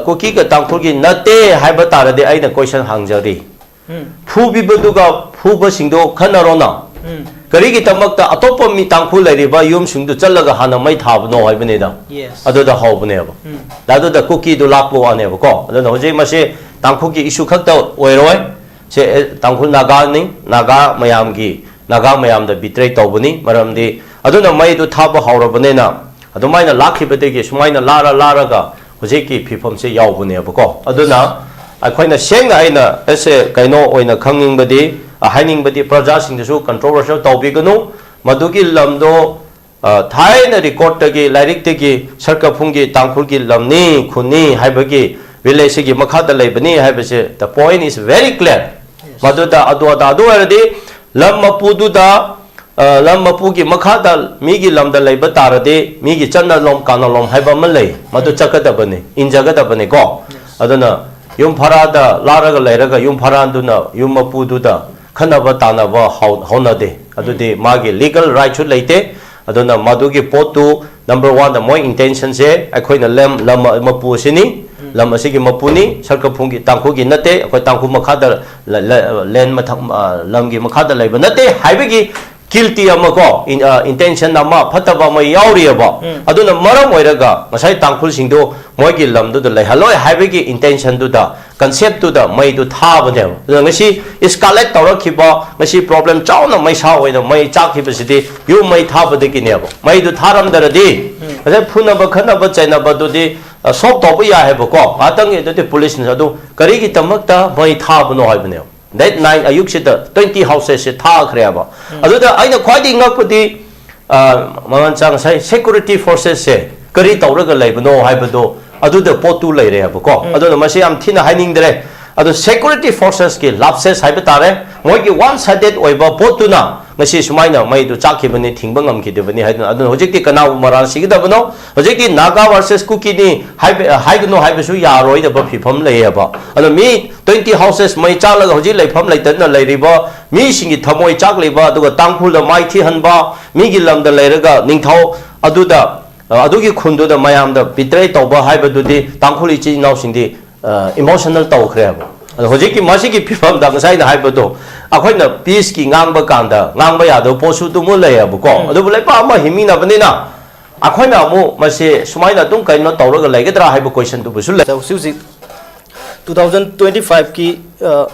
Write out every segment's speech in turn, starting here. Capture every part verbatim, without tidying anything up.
ꯀꯨꯀꯤꯒ ꯇꯥꯡꯈꯨꯜꯒꯤ ꯅꯠꯇꯦ ꯍꯥꯏꯕ ꯇꯥꯔꯗꯤ ꯑꯩꯅ question ꯍꯪꯖꯔꯤ꯫ ꯎꯝ꯫ ꯐꯨꯕꯤꯕꯗꯨꯒ ꯐꯨꯕꯁꯤꯡꯗꯣ ꯈꯟꯅꯔꯣꯅ꯫ ꯎꯝ꯫ ꯀꯔꯤꯒꯤꯗꯃꯛꯇ ꯑꯇꯣꯞꯄ ꯃꯤ ꯇꯥꯡꯈꯨꯜ ꯂꯩꯔꯤꯕ ꯌꯨꯝꯁꯤꯡꯗꯨ ꯆꯠꯂꯒ ꯍꯥꯟꯅ ꯃꯩ ꯊꯥꯕꯅꯣ ꯍꯥꯏꯕꯅꯤꯗ꯫ Yes. ꯑꯗꯨꯗ ꯍꯧꯕꯅꯦꯕ꯫ ꯎꯝ꯫ ꯑꯗꯨꯗ ꯀꯨꯀꯤꯗꯨ ꯂꯥꯛꯄ ꯋꯥꯅꯦꯕꯀꯣ꯫ ꯑꯗꯨꯅ ꯍꯧꯖꯤꯛ ꯃꯁꯤ ꯇꯥꯡꯈꯨꯜꯒꯤ issue ꯈꯛꯇ ꯑꯣꯏꯔꯣꯏ꯫ ꯁꯦ, ꯑꯦ, ꯇꯥꯡꯈꯨꯜ ꯅꯥꯒꯥꯅꯤ, ꯅꯥꯒꯥ ꯃꯌꯥꯝꯒꯤ, ꯅꯥꯒꯥ ꯃꯌꯥꯝꯗ betray ꯇꯧꯕꯅꯤ꯫ ꯃꯔꯝꯗꯤ ꯑꯗꯨꯅ ꯃꯩꯗꯨ ꯊꯥꯕ ꯍꯧꯔꯕꯅꯤꯅ ꯑꯗꯨꯃꯥꯏꯅ ꯂꯥꯛꯈꯤꯕꯗꯒꯤ ꯁꯨꯃꯥꯏꯅ ꯂꯥꯔ ꯂꯥꯔꯒ ꯍꯧꯖꯤꯛꯀꯤ ꯐꯤꯕꯝꯁꯦ ꯌꯧꯕꯅꯦꯕꯀꯣ꯫ ꯑꯗꯨꯅ ꯑꯩꯈꯣꯏꯅ ꯁꯦꯡꯅ ꯑꯩꯅ ꯑꯁꯦ ꯀꯩꯅꯣ ꯑꯣꯏꯅ ꯈꯪꯅꯤꯡꯕꯗꯤ, ꯑ, ꯍꯥꯏꯅꯤꯡꯕꯗꯤ ꯄ꯭ꯔꯖꯥꯁꯤꯡꯗꯁꯨ controversial ꯇꯧꯕꯤꯒꯅꯨ꯫ ꯃꯗꯨꯒꯤ ꯂꯝꯗꯣ, ꯑ, ꯊꯥꯏꯅ recordꯇꯒꯤ, ꯂꯥꯏꯔꯤꯛꯇꯒꯤ ꯁꯔꯀꯐꯨꯡꯒꯤ ꯇꯥꯡꯈꯨꯜꯒꯤ ꯂꯝꯅꯤ, ꯈꯨꯟꯅꯤ ꯍꯥꯏꯕꯒꯤ village ꯁꯤꯒꯤ ꯃꯈꯥꯗ ꯂꯩꯕꯅꯤ ꯍꯥꯏꯕꯁꯦ, the point is very clear꯫ Yes. ꯃꯗꯨꯗ ꯑꯗꯨ ꯑꯗꯥ ꯑꯗꯨ ꯑꯣꯏꯔꯗꯤ ꯂꯝ ꯃꯄꯨꯗꯨꯗ, ꯑ, ꯂꯝ ꯃꯄꯨꯒꯤ ꯃꯈꯥꯗ ꯃꯤꯒꯤ ꯂꯝꯗ ꯂꯩꯕ ꯇꯥꯔꯗꯤ ꯃꯤꯒꯤ ꯆꯠꯅꯂꯣꯝ ꯀꯥꯅꯂꯣꯝ ꯍꯥꯏꯕ ꯑꯃ ꯂꯩ, ꯃꯗꯨ ꯎꯝ꯫ ꯆꯠꯀꯗꯕꯅꯤ, ꯏꯟꯖꯒꯗꯕꯅꯤꯀꯣ꯫ Yes. ꯑꯗꯨꯅ ꯌꯨꯝ ꯐꯔꯥꯗ ꯂꯥꯔꯒ ꯂꯩꯔꯒ ꯌꯨꯝ ꯐꯔꯥꯗꯨꯅ ꯌꯨꯝ ꯃꯄꯨꯗꯨꯗ ꯈꯟꯅꯕ ꯇꯥꯅꯕ ꯍꯧ-, ꯍꯧꯅꯗꯦ꯫ ꯑꯗꯨꯗꯤ ꯎꯝ꯫ ꯃꯥꯒꯤ legal right ꯁꯨ ꯂꯩꯇꯦ꯫ ꯑꯗꯨꯅ ꯃꯗꯨꯒꯤ ꯄꯣꯠꯇꯨ number one ꯗ ꯃꯣꯏ intention ꯁꯦ ꯑꯩꯈꯣꯏꯅ ꯂꯝ, ꯂꯝ ꯃꯄꯨ ꯑꯁꯤꯅꯤ, ꯎꯝ꯫ ꯂꯝ ꯑꯁꯤꯒꯤ ꯃꯄꯨꯅꯤ, ꯁꯔꯀꯐꯨꯡꯒꯤ ꯇꯥꯡꯈꯨꯜꯒꯤ ꯅꯠꯇꯦ, ꯑꯩꯈꯣꯏ ꯇꯥꯡꯈꯨꯜ ꯃꯈꯥꯗ ꯂ-, ꯂ-, land ꯃꯊꯛ, ꯑ, ꯂꯝꯒꯤ ꯃꯈꯥꯗ ꯂꯩꯕ ꯅꯠꯇꯦ ꯍꯥꯏꯕꯒꯤ guilty ꯑꯃ ꯀꯣ, in-, ꯑ, intention ꯑꯃ ꯐꯠꯇꯕ ꯑꯃ ꯌꯥꯎꯔꯤꯑꯕ꯫ ꯎꯝ꯫ ꯑꯗꯨꯅ ꯃꯔꯝ ꯑꯣꯏꯔꯒ ꯉꯁꯥꯏ ꯇꯥꯡꯈꯨꯜꯁꯤꯡꯗꯣ ꯃꯣꯏꯒꯤ ꯂꯝꯗꯨꯗ ꯂꯩꯍꯜꯂꯣꯏ ꯍꯥꯏꯕꯒꯤ intention ꯗꯨꯗ, concept ꯇꯨꯗ ꯃꯩꯗꯨ ꯊꯥꯕꯅꯦꯕ꯫ ꯑꯗꯨꯅ ꯉꯁꯤ escalate ꯇꯧꯔꯛꯈꯤꯕ, ꯉꯁꯤ problem ꯆꯥꯎꯅ ꯃꯩꯁꯥ ꯑꯣꯏꯅ ꯃꯩ ꯆꯥꯛꯈꯤꯕꯁꯤꯗꯤ ꯌꯨꯝ ꯃꯩ ꯊꯥꯕꯗꯒꯤꯅꯦꯕ꯫ ꯃꯩꯗꯨ ꯊꯥꯔꯝꯗ꯭ꯔꯗꯤ ꯎꯝ꯫ ꯉꯁꯥꯏ ꯐꯨꯅꯕ, ꯈꯠꯅꯕ, ꯆꯩꯅꯕꯗꯨꯗꯤ, ꯑ, solve ꯇꯧꯕ ꯌꯥꯏ ꯍꯥꯏꯕꯀꯣ꯫ ꯉꯥꯏꯍꯥꯛꯇꯪꯒꯤ ꯑꯗꯨꯗꯤ police ꯅ ꯑꯗꯨ ꯀꯔꯤꯒꯤꯗꯃꯛꯇ ꯃꯩ ꯊꯥꯕꯅꯣ ꯍꯥꯏꯕꯅꯦꯕ꯫ That night ꯑꯌꯨꯛꯁꯤꯗ twenty houses ꯁꯦ ꯊꯥꯈ꯭ꯔꯦꯕ꯫ ꯎꯝ꯫ ꯑꯗꯨꯗ ꯑꯩꯅ ꯈ꯭ꯋꯥꯏꯗꯒꯤ ꯉꯛꯄꯗꯤ, ꯑ, ꯃꯃꯟ ꯆꯥ ꯉꯁꯥꯏ security forces ꯁꯦ ꯀꯔꯤ ꯇꯧꯔꯒ ꯂꯩꯕꯅꯣ ꯍꯥꯏꯕꯗꯣ ꯑꯗꯨꯗ ꯄꯣꯠꯇꯨ ꯂꯩꯔꯦꯕꯀꯣ꯫ ꯎꯝ꯫ ꯑꯗꯨꯅ ꯃꯁꯤ ꯌꯥꯝ ꯊꯤꯅ ꯍꯥꯏꯅꯤꯡꯗ꯭ꯔꯦ꯫ ꯑꯗꯣ security forces ꯀꯤ lapses ꯍꯥꯏꯕ ꯇꯥꯔꯦ, ꯃꯣꯏꯒꯤ one sided ꯑꯣꯏꯕ ꯄꯣꯠꯇꯨꯅ ꯉꯁꯤ ꯁꯨꯃꯥꯏꯅ ꯃꯩꯗꯨ ꯆꯥꯛꯈꯤꯕꯅꯤ, ꯊꯤꯡꯕ ꯉꯝꯈꯤꯗꯕꯅꯤ ꯍꯥꯏꯗꯨꯅ꯫ ꯑꯗꯨꯅ ꯍꯧꯖꯤꯛꯇꯤ ꯀꯅꯥꯕꯨ ꯃꯔꯥꯜ ꯁꯤꯒꯗꯕꯅꯣ? ꯍꯧꯖꯤꯛꯇꯤ Naga versus Kuki ꯅꯤ ꯍꯥꯏꯕ, ꯍꯥꯏꯒꯅꯨ ꯍꯥꯏꯕꯁꯨ ꯌꯥꯔꯣꯏꯗꯕ ꯐꯤꯕꯝ ꯂꯩꯌꯦꯕ꯫ ꯑꯗꯣ ꯃꯤ twenty houses ꯃꯩ ꯆꯥꯛꯂꯒ ꯍꯧꯖꯤꯛ ꯂꯩꯐꯝ ꯂꯩꯇꯗꯅ ꯂꯩꯔꯤꯕ ꯃꯤꯁꯤꯡꯒꯤ ꯊꯃꯣꯏ ꯆꯥꯛꯂꯤꯕ, ꯑꯗꯨꯒ ꯇꯥꯡꯈꯨꯜꯗ ꯃꯥꯏ ꯊꯤꯍꯟꯕ, ꯃꯤꯒꯤ ꯂꯝꯗ ꯂꯩꯔꯒ ꯅꯤꯡꯊꯧ ꯑꯗꯨꯗ ꯑ, ꯑꯗꯨꯒꯤ ꯈꯨꯟꯗꯨꯗ ꯃꯌꯥꯝꯗ ꯕꯤꯇ꯭ꯔꯦ ꯇꯧꯕ ꯍꯥꯏꯕꯗꯨꯗꯤ ꯇꯥꯡꯈꯨꯜ ꯏꯆꯤꯜ ꯏꯅꯥꯎꯁꯤꯡꯗꯤ, ꯑ, ꯏꯃꯣꯁꯅꯦꯜ ꯇꯧꯈ꯭ꯔꯦꯕ꯫ ꯑꯗꯣ ꯍꯧꯖꯤꯛꯀꯤ ꯃꯁꯤꯒꯤ ꯐꯤꯕꯝꯗ ꯉꯁꯥꯏ ꯑꯩꯅ ꯍꯥꯏꯕꯗꯣ, ꯑꯩꯈꯣꯏꯅ ꯄꯤꯁꯀꯤ ꯉꯥꯡꯕ ꯀꯥꯟꯗ ꯉꯥꯡꯕ ꯌꯥꯗꯕ ꯄꯣꯠꯁꯨ ꯑꯗꯨꯃꯛ ꯂꯩꯌꯦꯕꯀꯣ꯫ ꯎꯝ꯫ ꯑꯗꯨꯕꯨ ꯂꯩꯕꯥꯛ ꯑꯃ ꯍꯤꯡꯃꯤꯟꯅꯕꯅꯤꯅ ꯑꯩꯈꯣꯏꯅ ꯑꯃꯨꯛ ꯃꯁꯤ ꯁꯨꯃꯥꯏꯅ ꯑꯗꯨꯝ ꯀꯩꯅꯣ ꯇꯧꯔꯒ ꯂꯩꯒꯗ꯭ꯔꯥ ꯍꯥꯏꯕ ꯀꯣꯏꯁꯟꯗꯨꯕꯨꯁꯨ ꯂꯩ꯫ ꯍꯧꯖꯤꯛ ꯍꯧꯖꯤꯛ ꯇꯨ ꯊꯥꯎꯖꯟ ꯇ꯭ꯋꯦꯟꯇꯤ ꯐꯥꯏꯚꯀꯤ, ꯑ,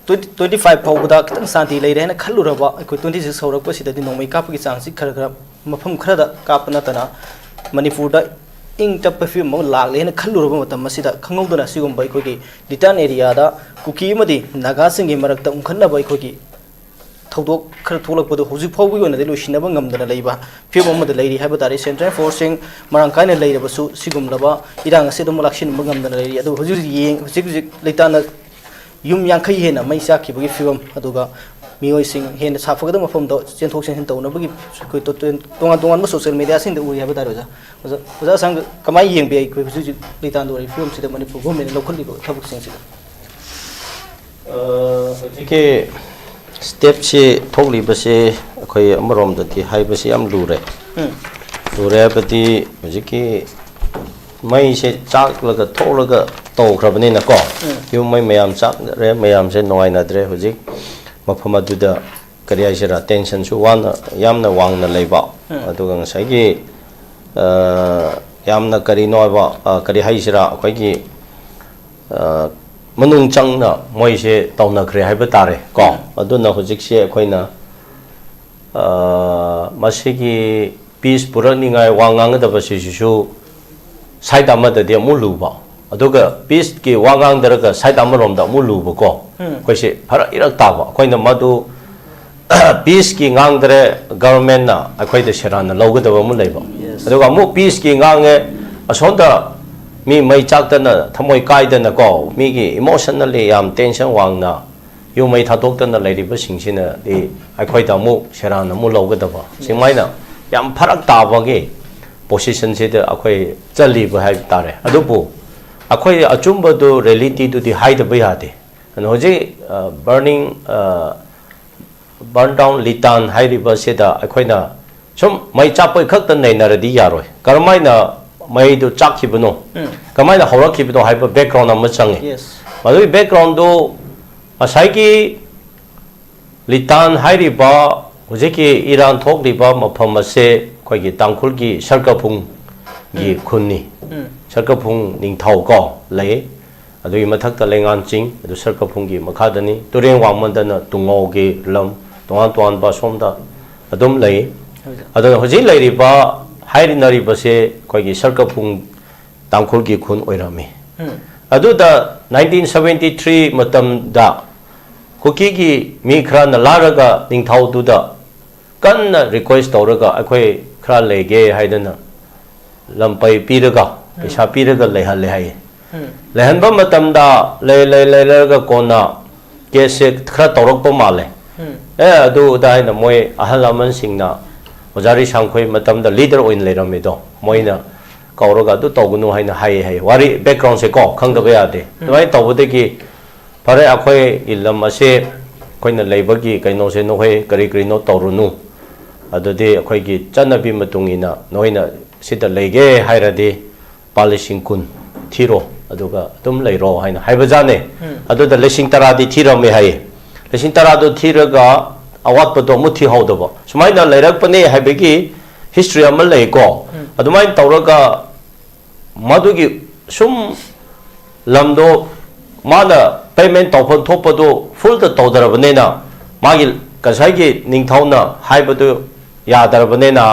ꯇ꯭ꯋꯦꯟꯇꯤ ꯐꯥꯏꯚ ꯐꯥꯎꯕꯗ ꯈꯤꯇꯪ ꯁꯥꯟꯇꯤ ꯂꯩꯔꯦ ꯍꯥꯏꯅ ꯈꯜꯂꯨꯔꯕ ꯑꯩꯈꯣꯏ ꯇ꯭ꯋꯦꯟꯇꯤ ꯁꯤꯛꯁ ꯍꯧꯔꯛꯄꯁꯤꯗꯗꯤ ꯅꯣꯡꯃꯩ ꯀꯥꯞꯄꯒꯤ ꯆꯥꯡꯁꯤ ꯈꯔ ꯈꯔ ꯃꯐꯝ ꯈꯔꯗ ꯀꯥꯞꯄ ꯅꯠꯇꯅ ꯃꯅꯤꯄꯨꯔꯗ ꯏꯪ ꯇꯞꯄ ꯐꯤꯕꯝ ꯑꯃ ꯂꯥꯛꯂꯦ ꯍꯥꯏꯅ ꯈꯜꯂꯨꯔꯕ ꯃꯇꯝ ꯑꯁꯤꯗ ꯈꯪꯍꯧꯗꯅ ꯑꯁꯤꯒꯨꯝꯕ ꯑꯩꯈꯣꯏꯒꯤ ꯂꯤꯇꯥꯟ ꯑꯦꯔꯤꯌꯥꯗ ꯀꯨꯀꯤ ꯑꯃꯗꯤ ꯅꯥꯒꯥꯁꯤꯡꯒꯤ ꯃꯔꯛꯇ ꯎꯪꯈꯠꯅꯕ ꯑꯩꯈꯣꯏꯒꯤ ꯊꯧꯗꯣꯛ ꯈꯔ ꯊꯣꯛꯂꯛꯄꯗꯨ ꯍꯧꯖꯤꯛ ꯐꯥꯎꯕꯒꯤ ꯑꯣꯏꯅꯗꯤ ꯂꯣꯏꯁꯤꯟꯅꯕ ꯉꯝꯗꯅ ꯂꯩꯕ ꯐꯤꯕꯝ ꯑꯃꯗ ꯂꯩꯔꯤ ꯍꯥꯏꯕ ꯇꯥꯔꯦ꯫ ꯁꯦꯟꯇ꯭ꯔꯦꯜ ꯐꯣꯔꯁꯁꯤꯡ ꯃꯔꯥꯡ ꯀꯥꯏꯅ ꯂꯩꯔꯕꯁꯨ ꯁꯤꯒꯨꯝꯂꯕ ꯏꯔꯥꯡ ꯑꯁꯤ ꯑꯗꯨꯝ ꯂꯥꯛꯁꯤꯟꯕ ꯉꯝꯗꯅ ꯂꯩꯔꯤ꯫ ꯑꯗꯨ ꯍꯧꯖꯤꯛ ꯍꯧꯖꯤꯛ ꯌꯦꯡ-, ꯍꯧꯖꯤꯛ ꯍꯧꯖꯤꯛ ꯂꯩꯇꯥꯅ ꯌꯨꯝ ꯌꯥꯡꯈꯩ ꯍꯦꯟꯅ ꯃꯩ ꯆꯥꯛꯈꯤꯕꯒꯤ ꯐꯤꯕꯝ, ꯑꯗꯨꯒ ꯃꯤꯑꯣꯏꯁꯤꯡ ꯍꯦꯟꯅ ꯁꯥꯐꯒꯗꯕ ꯃꯐꯝꯗ ꯆꯦꯟꯊꯣꯛ ꯆꯦꯟꯁꯤꯟ ꯇꯧꯅꯕꯒꯤ ꯑꯩꯈꯣꯏ ꯇꯣ-, ꯇꯣ-, ꯇꯣꯉꯥꯟ ꯇꯣꯉꯥꯟꯕ ꯁꯣꯁꯤꯌꯦꯜ ꯃꯦꯗꯤꯌꯥꯁꯤꯡꯗ ꯎꯔꯤ ꯍꯥꯏꯕ ꯇꯥꯔꯦ ꯑꯣꯖꯥ꯫ ꯑꯣꯖꯥ, ꯑꯣꯖꯥ ꯑꯁꯥꯡ ꯀꯃꯥꯏꯅ ꯌꯦꯡꯕꯤ ꯑꯩꯈꯣꯏ ꯍꯧꯖꯤꯛ ꯍꯧꯖꯤꯛ ꯂꯩꯇꯥꯟꯗ ꯑꯣꯏꯔꯤꯕ ꯐꯤꯕꯝꯁꯤꯗ ꯃꯅꯤꯄꯨꯔ ꯒꯣꯔꯃꯦꯟꯅ ꯂꯧꯈꯠꯂꯤꯕ ꯊꯕꯛꯁꯤꯡꯁꯤꯗ? ꯑ, ꯍꯧꯖꯤꯛꯀꯤ ꯁ꯭ꯇꯦꯞꯁꯤ ꯊꯣꯛꯂꯤꯕꯁꯤ ꯑꯩꯈꯣꯏ ꯑꯃꯔꯣꯝꯗꯗꯤ ꯍꯥꯏꯕꯁꯤ ꯌꯥꯝ ꯂꯨꯔꯦ꯫ ꯎꯝ꯫ ꯂꯨꯔꯦ ꯍꯥꯏꯕꯗꯤ ꯍꯧꯖꯤꯛꯀꯤ ꯃꯩꯁꯦ ꯆꯥꯛꯂꯒ ꯊꯣꯛꯂꯒ ꯇꯧꯈ꯭ꯔꯕꯅꯤꯅꯀꯣ, ꯎꯝ꯫ ꯌꯨꯝ ꯃꯩ ꯃꯌꯥꯝ ꯆꯥꯛꯅꯔꯦ, ꯃꯌꯥꯝꯁꯦ ꯅꯨꯡꯉꯥꯏꯅꯗ꯭ꯔꯦ꯫ ꯍꯧꯖꯤꯛ ꯃꯐꯝ ꯑꯗꯨꯗ ꯀꯔꯤ ꯍꯥꯏꯁꯤꯔꯥ, ꯇꯦꯟꯁꯟꯁꯨ ꯋꯥꯅ, ꯌꯥꯝꯅ ꯋꯥꯡꯅ ꯂꯩꯕ, ꯎꯝ꯫ ꯑꯗꯨꯒ ꯉꯁꯥꯏꯒꯤ, ꯑ, ꯌꯥꯝꯅ ꯀꯔꯤꯅꯣ ꯍꯥꯏꯕ, ꯑ, ꯀꯔꯤ ꯍꯥꯏꯁꯤꯔꯥ, ꯑꯩꯈꯣꯏꯒꯤ, ꯑ, ꯃꯅꯨꯡ ꯆꯪꯅ ꯃꯣꯏꯁꯦ ꯇꯧꯅꯈ꯭ꯔꯦ ꯍꯥꯏꯕ ꯇꯥꯔꯦ ꯀꯣ꯫ ꯎꯝ꯫ ꯑꯗꯨꯅ ꯍꯧꯖꯤꯛꯁꯦ ꯑꯩꯈꯣꯏꯅ, ꯑ, ꯃꯁꯤꯒꯤ ꯄꯤꯁ ꯄꯨꯔꯛꯅꯤꯉꯥꯏ ꯋꯥ ꯉꯥꯡꯒꯗꯕꯁꯤꯁꯨ ꯁꯥꯏꯠ ꯑꯃꯗꯗꯤ ꯑꯃꯨꯛ ꯂꯨꯕ, ꯑꯗꯨꯒ ꯄꯤꯁꯀꯤ ꯋꯥ ꯉꯥꯡꯗꯔꯒ ꯁꯥꯏꯠ ꯑꯃꯔꯣꯝꯗ ꯑꯃꯨꯛ ꯂꯨꯕꯀꯣ꯫ ꯎꯝ꯫ ꯑꯩꯈꯣꯏꯁꯦ ꯐꯔꯛ ꯏꯔꯛ ꯇꯥꯕ꯫ ꯑꯩꯈꯣꯏꯅ ꯃꯗꯨ ꯄꯤꯁꯀꯤ ꯉꯥꯡꯗ꯭ꯔꯦ, ꯒꯚꯔꯟꯃꯦꯟꯠꯅ ꯑꯩꯈꯣꯏꯗ ꯁꯦꯔꯥꯟꯅ ꯂꯧꯒꯗꯕ ꯑꯃ ꯂꯩꯕ꯫ Yes. ꯑꯗꯨꯒ ꯑꯃꯨꯛ ꯄꯤꯁꯀꯤ ꯉꯥꯡꯉꯦ, ꯑꯁꯣꯝꯗ ꯃꯤ ꯃꯩ ꯆꯥꯛꯇꯅ, ꯊꯃꯣꯏ ꯀꯥꯏꯗꯅꯀꯣ, ꯃꯤꯒꯤ ꯏꯃꯣꯁꯅꯦꯜꯂꯤ ꯌꯥꯝ ꯇꯦꯟꯁꯟ ꯋꯥꯡꯅ ꯌꯨꯝ ꯃꯩ ꯊꯥꯗꯣꯛꯇꯅ ꯂꯩꯔꯤꯕꯁꯤꯡꯁꯤꯅꯗꯤ ꯑꯩꯈꯣꯏꯗ ꯑꯃꯨꯛ ꯁꯦꯔꯥꯟ ꯑꯃꯨꯛ ꯂꯧꯒꯗꯕ, ꯁꯨꯃꯥꯏꯅ ꯌꯥꯝ ꯐꯔꯛ ꯇꯥꯕꯒꯤ ꯄꯣꯁꯤꯁꯟꯁꯤꯗ ꯑꯩꯈꯣꯏ ꯆꯜꯂꯤꯕ ꯍꯥꯏꯕ ꯇꯥꯔꯦ꯫ ꯑꯗꯨꯕꯨ ꯑꯩꯈꯣꯏ ꯑꯆꯨꯝꯕꯗꯨ, ꯔꯤꯌꯦꯂꯤꯇꯤꯗꯨꯗꯤ ꯍꯥꯏꯗꯕ ꯌꯥꯗꯦ꯫ ꯑꯗꯨꯅ ꯍꯧꯖꯤꯛ, ꯑ, ꯕꯔꯅꯤꯡ, ꯑ, ꯕꯔꯟ ꯗꯥꯎꯟ ꯂꯤꯇꯥꯟ ꯍꯥꯏꯔꯤꯕꯁꯤꯗ ꯑꯩꯈꯣꯏꯅ ꯁꯨꯝ ꯃꯩ ꯆꯥꯛꯄꯩ ꯈꯛꯇ ꯅꯩꯅꯔꯗꯤ ꯌꯥꯔꯣꯏ꯫ ꯀꯔꯝꯍꯥꯏꯅ ꯃꯩꯗꯨ ꯆꯥꯛꯈꯤꯕꯅꯣ, ꯎꯝ. ꯀꯃꯥꯏꯅ ꯍꯧꯔꯛꯈꯤꯕꯅꯣ ꯍꯥꯏꯕ background ꯑꯃ ꯆꯪꯉꯤ꯫ Yes. ꯃꯗꯨꯒꯤ backgroundꯗꯨ ꯉꯁꯥꯏꯒꯤ ꯂꯤꯇꯥꯟ ꯍꯥꯏꯔꯤꯕ ꯍꯧꯖꯤꯛꯀꯤ ꯏꯔꯥꯟ ꯊꯣꯛꯂꯤꯕ ꯃꯐꯝ ꯑꯁꯦ ꯑꯩꯈꯣꯏꯒꯤ ꯇꯥꯡꯈꯨꯜꯒꯤ ꯁꯔꯀꯐꯨꯡꯒꯤ ꯈꯨꯟꯅꯤ꯫ ꯎꯝ. ꯁꯔꯀꯐꯨꯡ ꯅꯤꯡꯊꯧ ꯀꯣ ꯂꯩ꯫ ꯑꯗꯨꯒꯤ ꯃꯊꯛꯇ ꯂꯩꯉꯥꯟ ꯆꯤꯡ, ꯑꯗꯨ ꯁꯔꯀꯐꯨꯡꯒꯤ ꯃꯈꯥꯗꯅꯤ꯫ ꯇꯨꯔꯦꯟ ꯋꯥꯡꯃꯗꯅ ꯇꯨꯡꯉꯧꯒꯤ ꯂꯝ, ꯇꯣꯉꯥꯟ ꯇꯣꯉꯥꯟꯕ ꯁꯣꯝꯗ ꯑꯗꯨꯝ ꯂꯩ꯫ ꯑꯗꯨꯅ ꯍꯧꯖꯤꯛ ꯂꯩꯔꯤꯕ, ꯍꯥꯏꯅꯔꯤꯕꯁꯦ ꯑꯩꯈꯣꯏꯒꯤ ꯁꯔꯀꯐꯨꯡ ꯇꯥꯡꯈꯨꯜꯒꯤ ꯈꯨꯟ ꯑꯣꯏꯔꯝꯃꯤ꯫ ꯎꯝ. ꯑꯗꯨꯗ nineteen seventy three ꯃꯇꯝꯗ ꯀꯨꯀꯤꯒꯤ ꯃꯤ ꯈꯔꯅ ꯂꯥꯛꯂꯒ ꯅꯤꯡꯊꯧꯗꯨꯗ ꯀꯟꯅ request ꯇꯧꯔꯒ ꯑꯩꯈꯣꯏ ꯈꯔ ꯂꯩꯒꯦ ꯍꯥꯏꯗꯅ ꯂꯝꯄꯩ ꯄꯤꯔꯒ, ꯄꯩꯁꯥ ꯄꯤꯔꯒ ꯂꯩꯍꯜꯂꯦ ꯍꯥꯏꯌꯦ꯫ ꯎꯝ. ꯂꯩꯍꯟꯕ ꯃꯇꯝꯗ ꯂꯩ ꯂꯩ ꯂꯩꯔꯒ ꯀꯣꯟꯅ caseꯁꯦ ꯈꯔ ꯇꯧꯔꯛꯄ ꯃꯥꯜꯂꯦ꯫ ꯎꯝ. ꯑꯦ, ꯑꯗꯨ ꯑꯗꯥ ꯍꯥꯏꯅ ꯃꯣꯏ ꯑꯍꯜ ꯂꯃꯟꯁꯤꯡꯅ, ꯑꯣꯖꯥ ꯔꯤꯁꯥꯡꯈꯣꯏ ꯃꯇꯝꯗ leader ꯑꯣꯏꯅ ꯂꯩꯔꯝꯃꯤꯗꯣ, ꯃꯣꯏꯅ ꯀꯧꯔꯒ ꯑꯗꯨ ꯇꯧꯒꯅꯨ ꯍꯥꯏꯅ ꯍꯥꯏꯌꯦ ꯍꯥꯏꯌꯦ꯫ ꯋꯥꯔꯤ backgroundꯁꯦ ꯀꯣ ꯈꯪꯗꯕ ꯌꯥꯗꯦ꯫ ꯑꯗꯨꯃꯥꯏꯅ ꯇꯧꯕꯗꯒꯤ ꯐꯔꯦ, ꯑꯩꯈꯣꯏꯒꯤ ꯂꯝ ꯑꯁꯦ ꯑꯩꯈꯣꯏꯅ ꯂꯩꯕꯒꯤ ꯀꯩꯅꯣꯁꯦ ꯅꯈꯣꯏ ꯀꯔꯤ ꯀꯔꯤꯅꯣ ꯇꯧꯔꯨꯅꯨ, ꯑꯗꯨꯗꯤ ꯑꯩꯈꯣꯏꯒꯤ ꯆꯠꯅꯕꯤ ꯃꯇꯨꯡ ꯏꯟꯅ ꯅꯣꯏꯅ ꯁꯤꯗ ꯂꯩꯒꯦ ꯍꯥꯏꯔꯗꯤ ꯂꯨꯄꯥ ꯂꯤꯁꯤꯡ ꯀꯨꯟ ꯊꯤꯔꯣ, ꯑꯗꯨꯒ ꯑꯗꯨꯝ ꯂꯩꯔꯣ ꯍꯥꯏꯅ ꯍꯥꯏꯕꯖꯥꯠꯅꯦ꯫ ꯎꯝ. ꯑꯗꯨꯗ ꯂꯤꯁꯤꯡ ꯇꯔꯥꯗꯤ ꯊꯤꯔꯝꯃꯦ ꯍꯥꯏꯌꯦ꯫ ꯂꯤꯁꯤꯡ ꯇꯔꯥꯗꯣ ꯊꯤꯔꯒ ꯑꯋꯥꯠꯄꯗꯣ ꯑꯃꯨꯛ ꯊꯤꯍꯧꯗꯕ꯫ ꯁꯨꯃꯥꯏꯅ ꯂꯩꯔꯛꯄꯅꯦ ꯍꯥꯏꯕꯒꯤ history ꯑꯃ ꯂꯩꯀꯣ꯫ ꯎꯝ. ꯑꯗꯨꯃꯥꯏꯅ ꯇꯧꯔꯒ ꯃꯗꯨꯒꯤ ꯁꯨꯝ ꯂꯝꯗꯣ ꯃꯥꯅ payment ꯇꯧꯐꯝ ꯊꯣꯛꯄꯗꯣ fullꯗ ꯇꯧꯗ꯭ꯔꯕꯅꯤꯅ, ꯃꯥꯒꯤ ꯉꯁꯥꯏꯒꯤ ꯅꯤꯡꯊꯧꯅ ꯍꯥꯏꯕꯗꯨ ꯌꯥꯗ꯭ꯔꯕꯅꯤꯅ,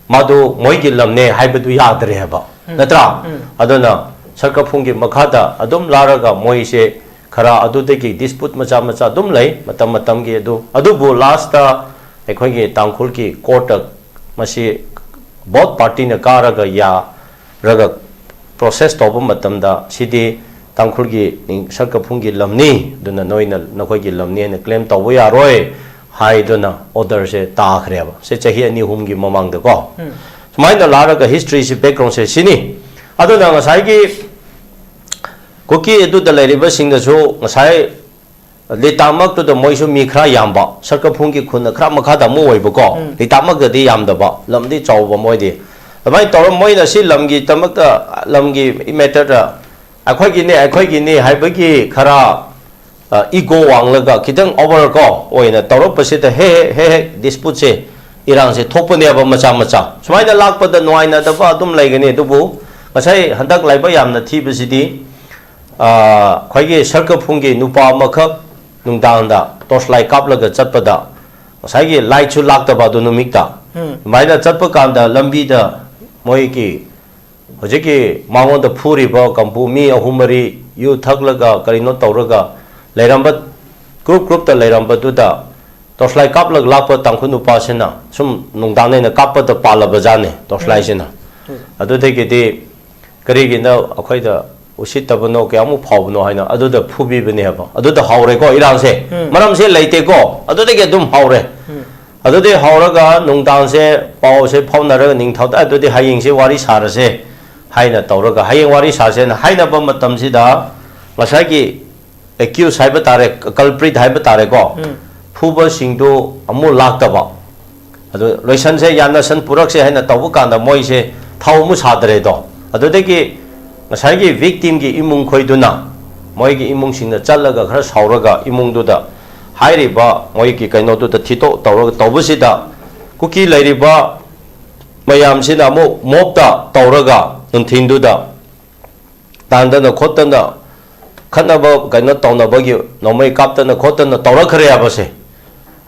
ꯃꯗꯨ ꯃꯣꯏꯒꯤ ꯂꯝꯅꯦ ꯍꯥꯏꯕꯗꯨ ꯌꯥꯗ꯭ꯔꯦ ꯍꯥꯏꯕ, ꯎꯝ. ꯅꯠꯇ꯭ꯔꯥ? ꯎꯝ. ꯑꯗꯨꯅ ꯁꯔꯀꯐꯨꯡꯒꯤ ꯃꯈꯥꯗ ꯑꯗꯨꯝ ꯂꯥꯛꯂꯒ ꯃꯣꯏꯁꯦ ꯈꯔ ꯑꯗꯨꯗꯒꯤ dispute ꯃꯆꯥ ꯃꯆꯥ ꯑꯗꯨꯝ ꯂꯩ ꯃꯇꯝ ꯃꯇꯝꯒꯤ꯫ ꯑꯗꯨ, ꯑꯗꯨꯕꯨ lastꯇ ꯑꯩꯈꯣꯏꯒꯤ ꯇꯥꯡꯈꯨꯜꯒꯤ courtꯇ ꯃꯁꯤ both partyꯅ ꯀꯥꯔꯒ ꯌꯥꯔꯒ process ꯇꯧꯕ ꯃꯇꯝꯗ, ꯁꯤꯗꯤ ꯇꯥꯡꯈꯨꯜꯒꯤ ꯅꯤꯡ-, ꯁꯔꯀꯐꯨꯡꯒꯤ ꯂꯝꯅꯤ, ꯑꯗꯨꯅ ꯅꯣꯏꯅ ꯅꯈꯣꯏꯒꯤ ꯂꯝꯅꯤ ꯍꯥꯏꯅ claim ꯇꯧꯕ ꯌꯥꯔꯣꯏ ꯍꯥꯏꯗꯨꯅ orderꯁꯦ ꯇꯥꯈ꯭ꯔꯦꯕ꯫ ꯁꯦ ꯆꯍꯤ ꯑꯅꯤ ꯑꯍꯨꯝꯒꯤ ꯃꯃꯥꯡꯗꯀꯣ꯫ ꯎꯝ. ꯁꯨꯃꯥꯏꯅ ꯂꯥꯛꯂꯒ historyꯁꯤ, backgroundꯁꯦ ꯁꯤꯅꯤ꯫ ꯑꯗꯨꯅ ꯉꯁꯥꯏꯒꯤ ꯀꯨꯀꯤ ꯑꯗꯨꯗ ꯂꯩꯔꯤꯕꯁꯤꯡꯅꯁꯨ ꯉꯁꯥꯏ ꯂꯤꯇꯥꯃꯛꯇꯨꯗ ꯃꯣꯏꯁꯨ ꯃꯤ ꯈꯔ ꯌꯥꯝꯕ, ꯁꯔꯀꯐꯨꯡꯒꯤ ꯈꯨꯟꯅ ꯈꯔ ꯃꯈꯥꯗ ꯑꯃꯨꯛ ꯑꯣꯏꯕꯀꯣ, ꯎꯝ꯫ ꯂꯤꯇꯥꯃꯛꯇꯗꯤ ꯌꯥꯝꯗꯕ, ꯂꯝꯗꯤ ꯆꯥꯎꯕ ꯃꯣꯏꯗꯤ꯫ ꯑꯗꯨꯃꯥꯏꯅ ꯇꯧꯔ ꯃꯣꯏꯅ ꯁꯤ ꯂꯝꯒꯤꯗꯃꯛꯇ, ꯂꯝꯒꯤ ꯃꯦꯇꯔꯗ ꯑꯩꯈꯣꯏꯒꯤꯅꯦ, ꯑꯩꯈꯣꯏꯒꯤꯅꯦ ꯍꯥꯏꯕꯒꯤ ꯈꯔ, ꯑ, ꯏꯒꯣ ꯋꯥꯡꯂꯒ ꯈꯤꯇꯪ ꯑꯣꯚꯔ ꯀꯣ ꯑꯣꯏꯅ ꯇꯧꯔꯛꯄꯁꯤꯗ ꯍꯦꯛ ꯍꯦꯛ, ꯍꯦꯛ, ꯍꯦꯛ ꯗꯤꯁꯄꯨꯠꯁꯦ, ꯏꯔꯥꯡꯁꯦ ꯊꯣꯛꯄꯅꯦꯕ ꯃꯆꯥ ꯃꯆꯥ꯫ ꯁꯨꯃꯥꯏꯅ ꯂꯥꯛꯄꯗ ꯅꯨꯡꯉꯥꯏꯅꯗꯕ ꯑꯗꯨꯝ ꯂꯩꯒꯅꯤ꯫ ꯑꯗꯨꯕꯨ ꯉꯁꯥꯏ ꯍꯟꯗꯛ ꯂꯥꯏꯕꯛ ꯌꯥꯝꯅ ꯊꯤꯕꯁꯤꯗꯤ, ꯑ, ꯑꯩꯈꯣꯏꯒꯤ ꯁꯔꯀꯐꯨꯡꯒꯤ ꯅꯨꯄꯥ ꯑꯃꯈꯛ ꯅꯨꯡꯗꯥꯡꯗ ꯇꯣꯔꯆ ꯂꯥꯏꯠ ꯀꯥꯞꯂꯒ ꯆꯠꯄꯗ, ꯉꯁꯥꯏꯒꯤ ꯂꯥꯏꯠꯁꯨ ꯂꯥꯛꯇꯕ ꯑꯗꯨ ꯅꯨꯃꯤꯠꯇ꯫ ꯎꯝ꯫ ꯑꯗꯨꯃꯥꯏꯅ ꯆꯠꯄ ꯀꯥꯟꯗ ꯂꯝꯕꯤꯗ ꯃꯣꯏꯒꯤ ꯍꯧꯖꯤꯛꯀꯤ ꯃꯉꯣꯟꯗ ꯐꯨꯔꯤꯕ ꯀꯥꯡꯕꯨ ꯃꯤ ꯑꯍꯨꯝ ꯃꯔꯤ ꯌꯨ ꯊꯛꯂꯒ ꯀꯔꯤꯅꯣ ꯇꯧꯔꯒ ꯂꯩꯔꯝꯕ, ꯒ꯭ꯔꯨꯞ ꯒ꯭ꯔꯨꯞꯇ ꯂꯩꯔꯝꯕꯗꯨꯗ ꯇꯣꯔꯆ ꯂꯥꯏꯠ ꯀꯥꯞꯂꯒ ꯂꯥꯛꯄ ꯇꯥꯡꯈꯨꯜ ꯅꯨꯄꯥꯁꯤꯅ ꯁꯨꯝ ꯅꯨꯡꯗꯥꯡ ꯑꯩꯅ ꯀꯥꯞꯄꯗ ꯄꯥꯜꯂꯕ ꯖꯥꯠꯅꯤ ꯇꯣꯔꯆ ꯎꯝ꯫ ꯂꯥꯏꯠꯁꯤꯅ꯫ ꯎꯝ꯫ ꯑꯗꯨꯗꯒꯤꯗꯤ ꯀꯔꯤꯒꯤꯅꯣ ꯑꯩꯈꯣꯏꯗ ꯎꯁꯤꯠꯇꯕꯅꯣ, ꯀꯌꯥꯃꯨꯛ ꯐꯥꯎꯕꯅꯣ ꯍꯥꯏꯅ ꯑꯗꯨꯗ ꯐꯨꯕꯤꯕꯅꯦꯕ꯫ ꯑꯗꯨꯗ ꯍꯧꯔꯦꯀꯣ ꯏꯔꯥꯡꯁꯦ꯫ ꯎꯝ꯫ ꯃꯔꯝꯁꯦ ꯂꯩꯇꯦꯀꯣ, ꯑꯗꯨꯗꯒꯤ ꯑꯗꯨꯝ ꯍꯧꯔꯦ꯫ ꯎꯝ꯫ ꯑꯗꯨꯗꯤ ꯍꯧꯔꯒ ꯅꯨꯡꯗꯥꯡꯁꯦ ꯄꯥꯎꯁꯦ ꯐꯥꯎꯅꯔꯒ ꯅꯤꯡꯊꯧꯗ ꯑꯗꯨꯗꯤ ꯍꯌꯦꯡꯁꯦ ꯋꯥꯔꯤ ꯁꯥꯔꯁꯦ ꯍꯥꯏꯅ ꯇꯧꯔꯒ, ꯍꯌꯦꯡ ꯋꯥꯔꯤ ꯁꯥꯁꯦꯅ ꯍꯥꯏꯅꯕ ꯃꯇꯝꯁꯤꯗ ꯉꯁꯥꯏꯒꯤ ꯑꯦꯀ꯭ꯌꯨꯁ ꯍꯥꯏꯕ ꯇꯥꯔꯦ, ꯀꯜꯄ꯭ꯔꯤꯠ ꯍꯥꯏꯕ ꯇꯥꯔꯦꯀꯣ, ꯎꯝ꯫ ꯐꯨꯕꯁꯤꯡꯗꯨ ꯑꯃꯨꯛ ꯂꯥꯛꯇꯕ꯫ ꯑꯗꯨ ꯂꯣꯏꯁꯟꯁꯦ, ꯌꯥꯅꯁꯟ ꯄꯨꯔꯛꯁꯦ ꯍꯥꯏꯅ ꯇꯧꯕ ꯀꯥꯟꯗ ꯃꯣꯏꯁꯦ ꯊꯧ ꯑꯃꯨꯛ ꯁꯥꯗ꯭ꯔꯦꯗꯣ꯫ ꯑꯗꯨꯗꯒꯤ ꯉꯁꯥꯏꯒꯤ ꯚꯤꯛꯇꯤꯝꯒꯤ ꯏꯃꯨꯡ ꯈꯣꯏꯗꯨꯅ ꯃꯣꯏꯒꯤ ꯏꯃꯨꯡꯁꯤꯡꯅ ꯆꯠꯂꯒ ꯈꯔ ꯁꯥꯎꯔꯒ ꯏꯃꯨꯡꯗꯨꯗ ꯍꯥꯏꯔꯤꯕ ꯃꯣꯏꯒꯤ ꯀꯩꯅꯣꯗꯨꯗ ꯊꯤꯇꯣꯛ ꯇꯧꯔꯒ ꯇꯧꯕꯁꯤꯗ ꯀꯨꯀꯤ ꯂꯩꯔꯤꯕ ꯃꯌꯥꯝꯁꯤꯅ ꯑꯃꯨꯛ ꯃꯣꯞꯇ ꯇꯧꯔꯒ ꯅꯨꯡꯊꯤꯟꯗꯨꯗ ꯇꯥꯟꯗꯅ ꯈꯣꯠꯇꯅ ꯈꯠꯅꯕ ꯀꯩꯅꯣ ꯇꯧꯅꯕꯒꯤ ꯅꯣꯡꯃꯩ ꯀꯥꯞꯇꯅ ꯈꯣꯠꯇꯅ ꯇꯧꯔꯛꯈ꯭ꯔꯦ ꯍꯥꯏꯕꯁꯦ꯫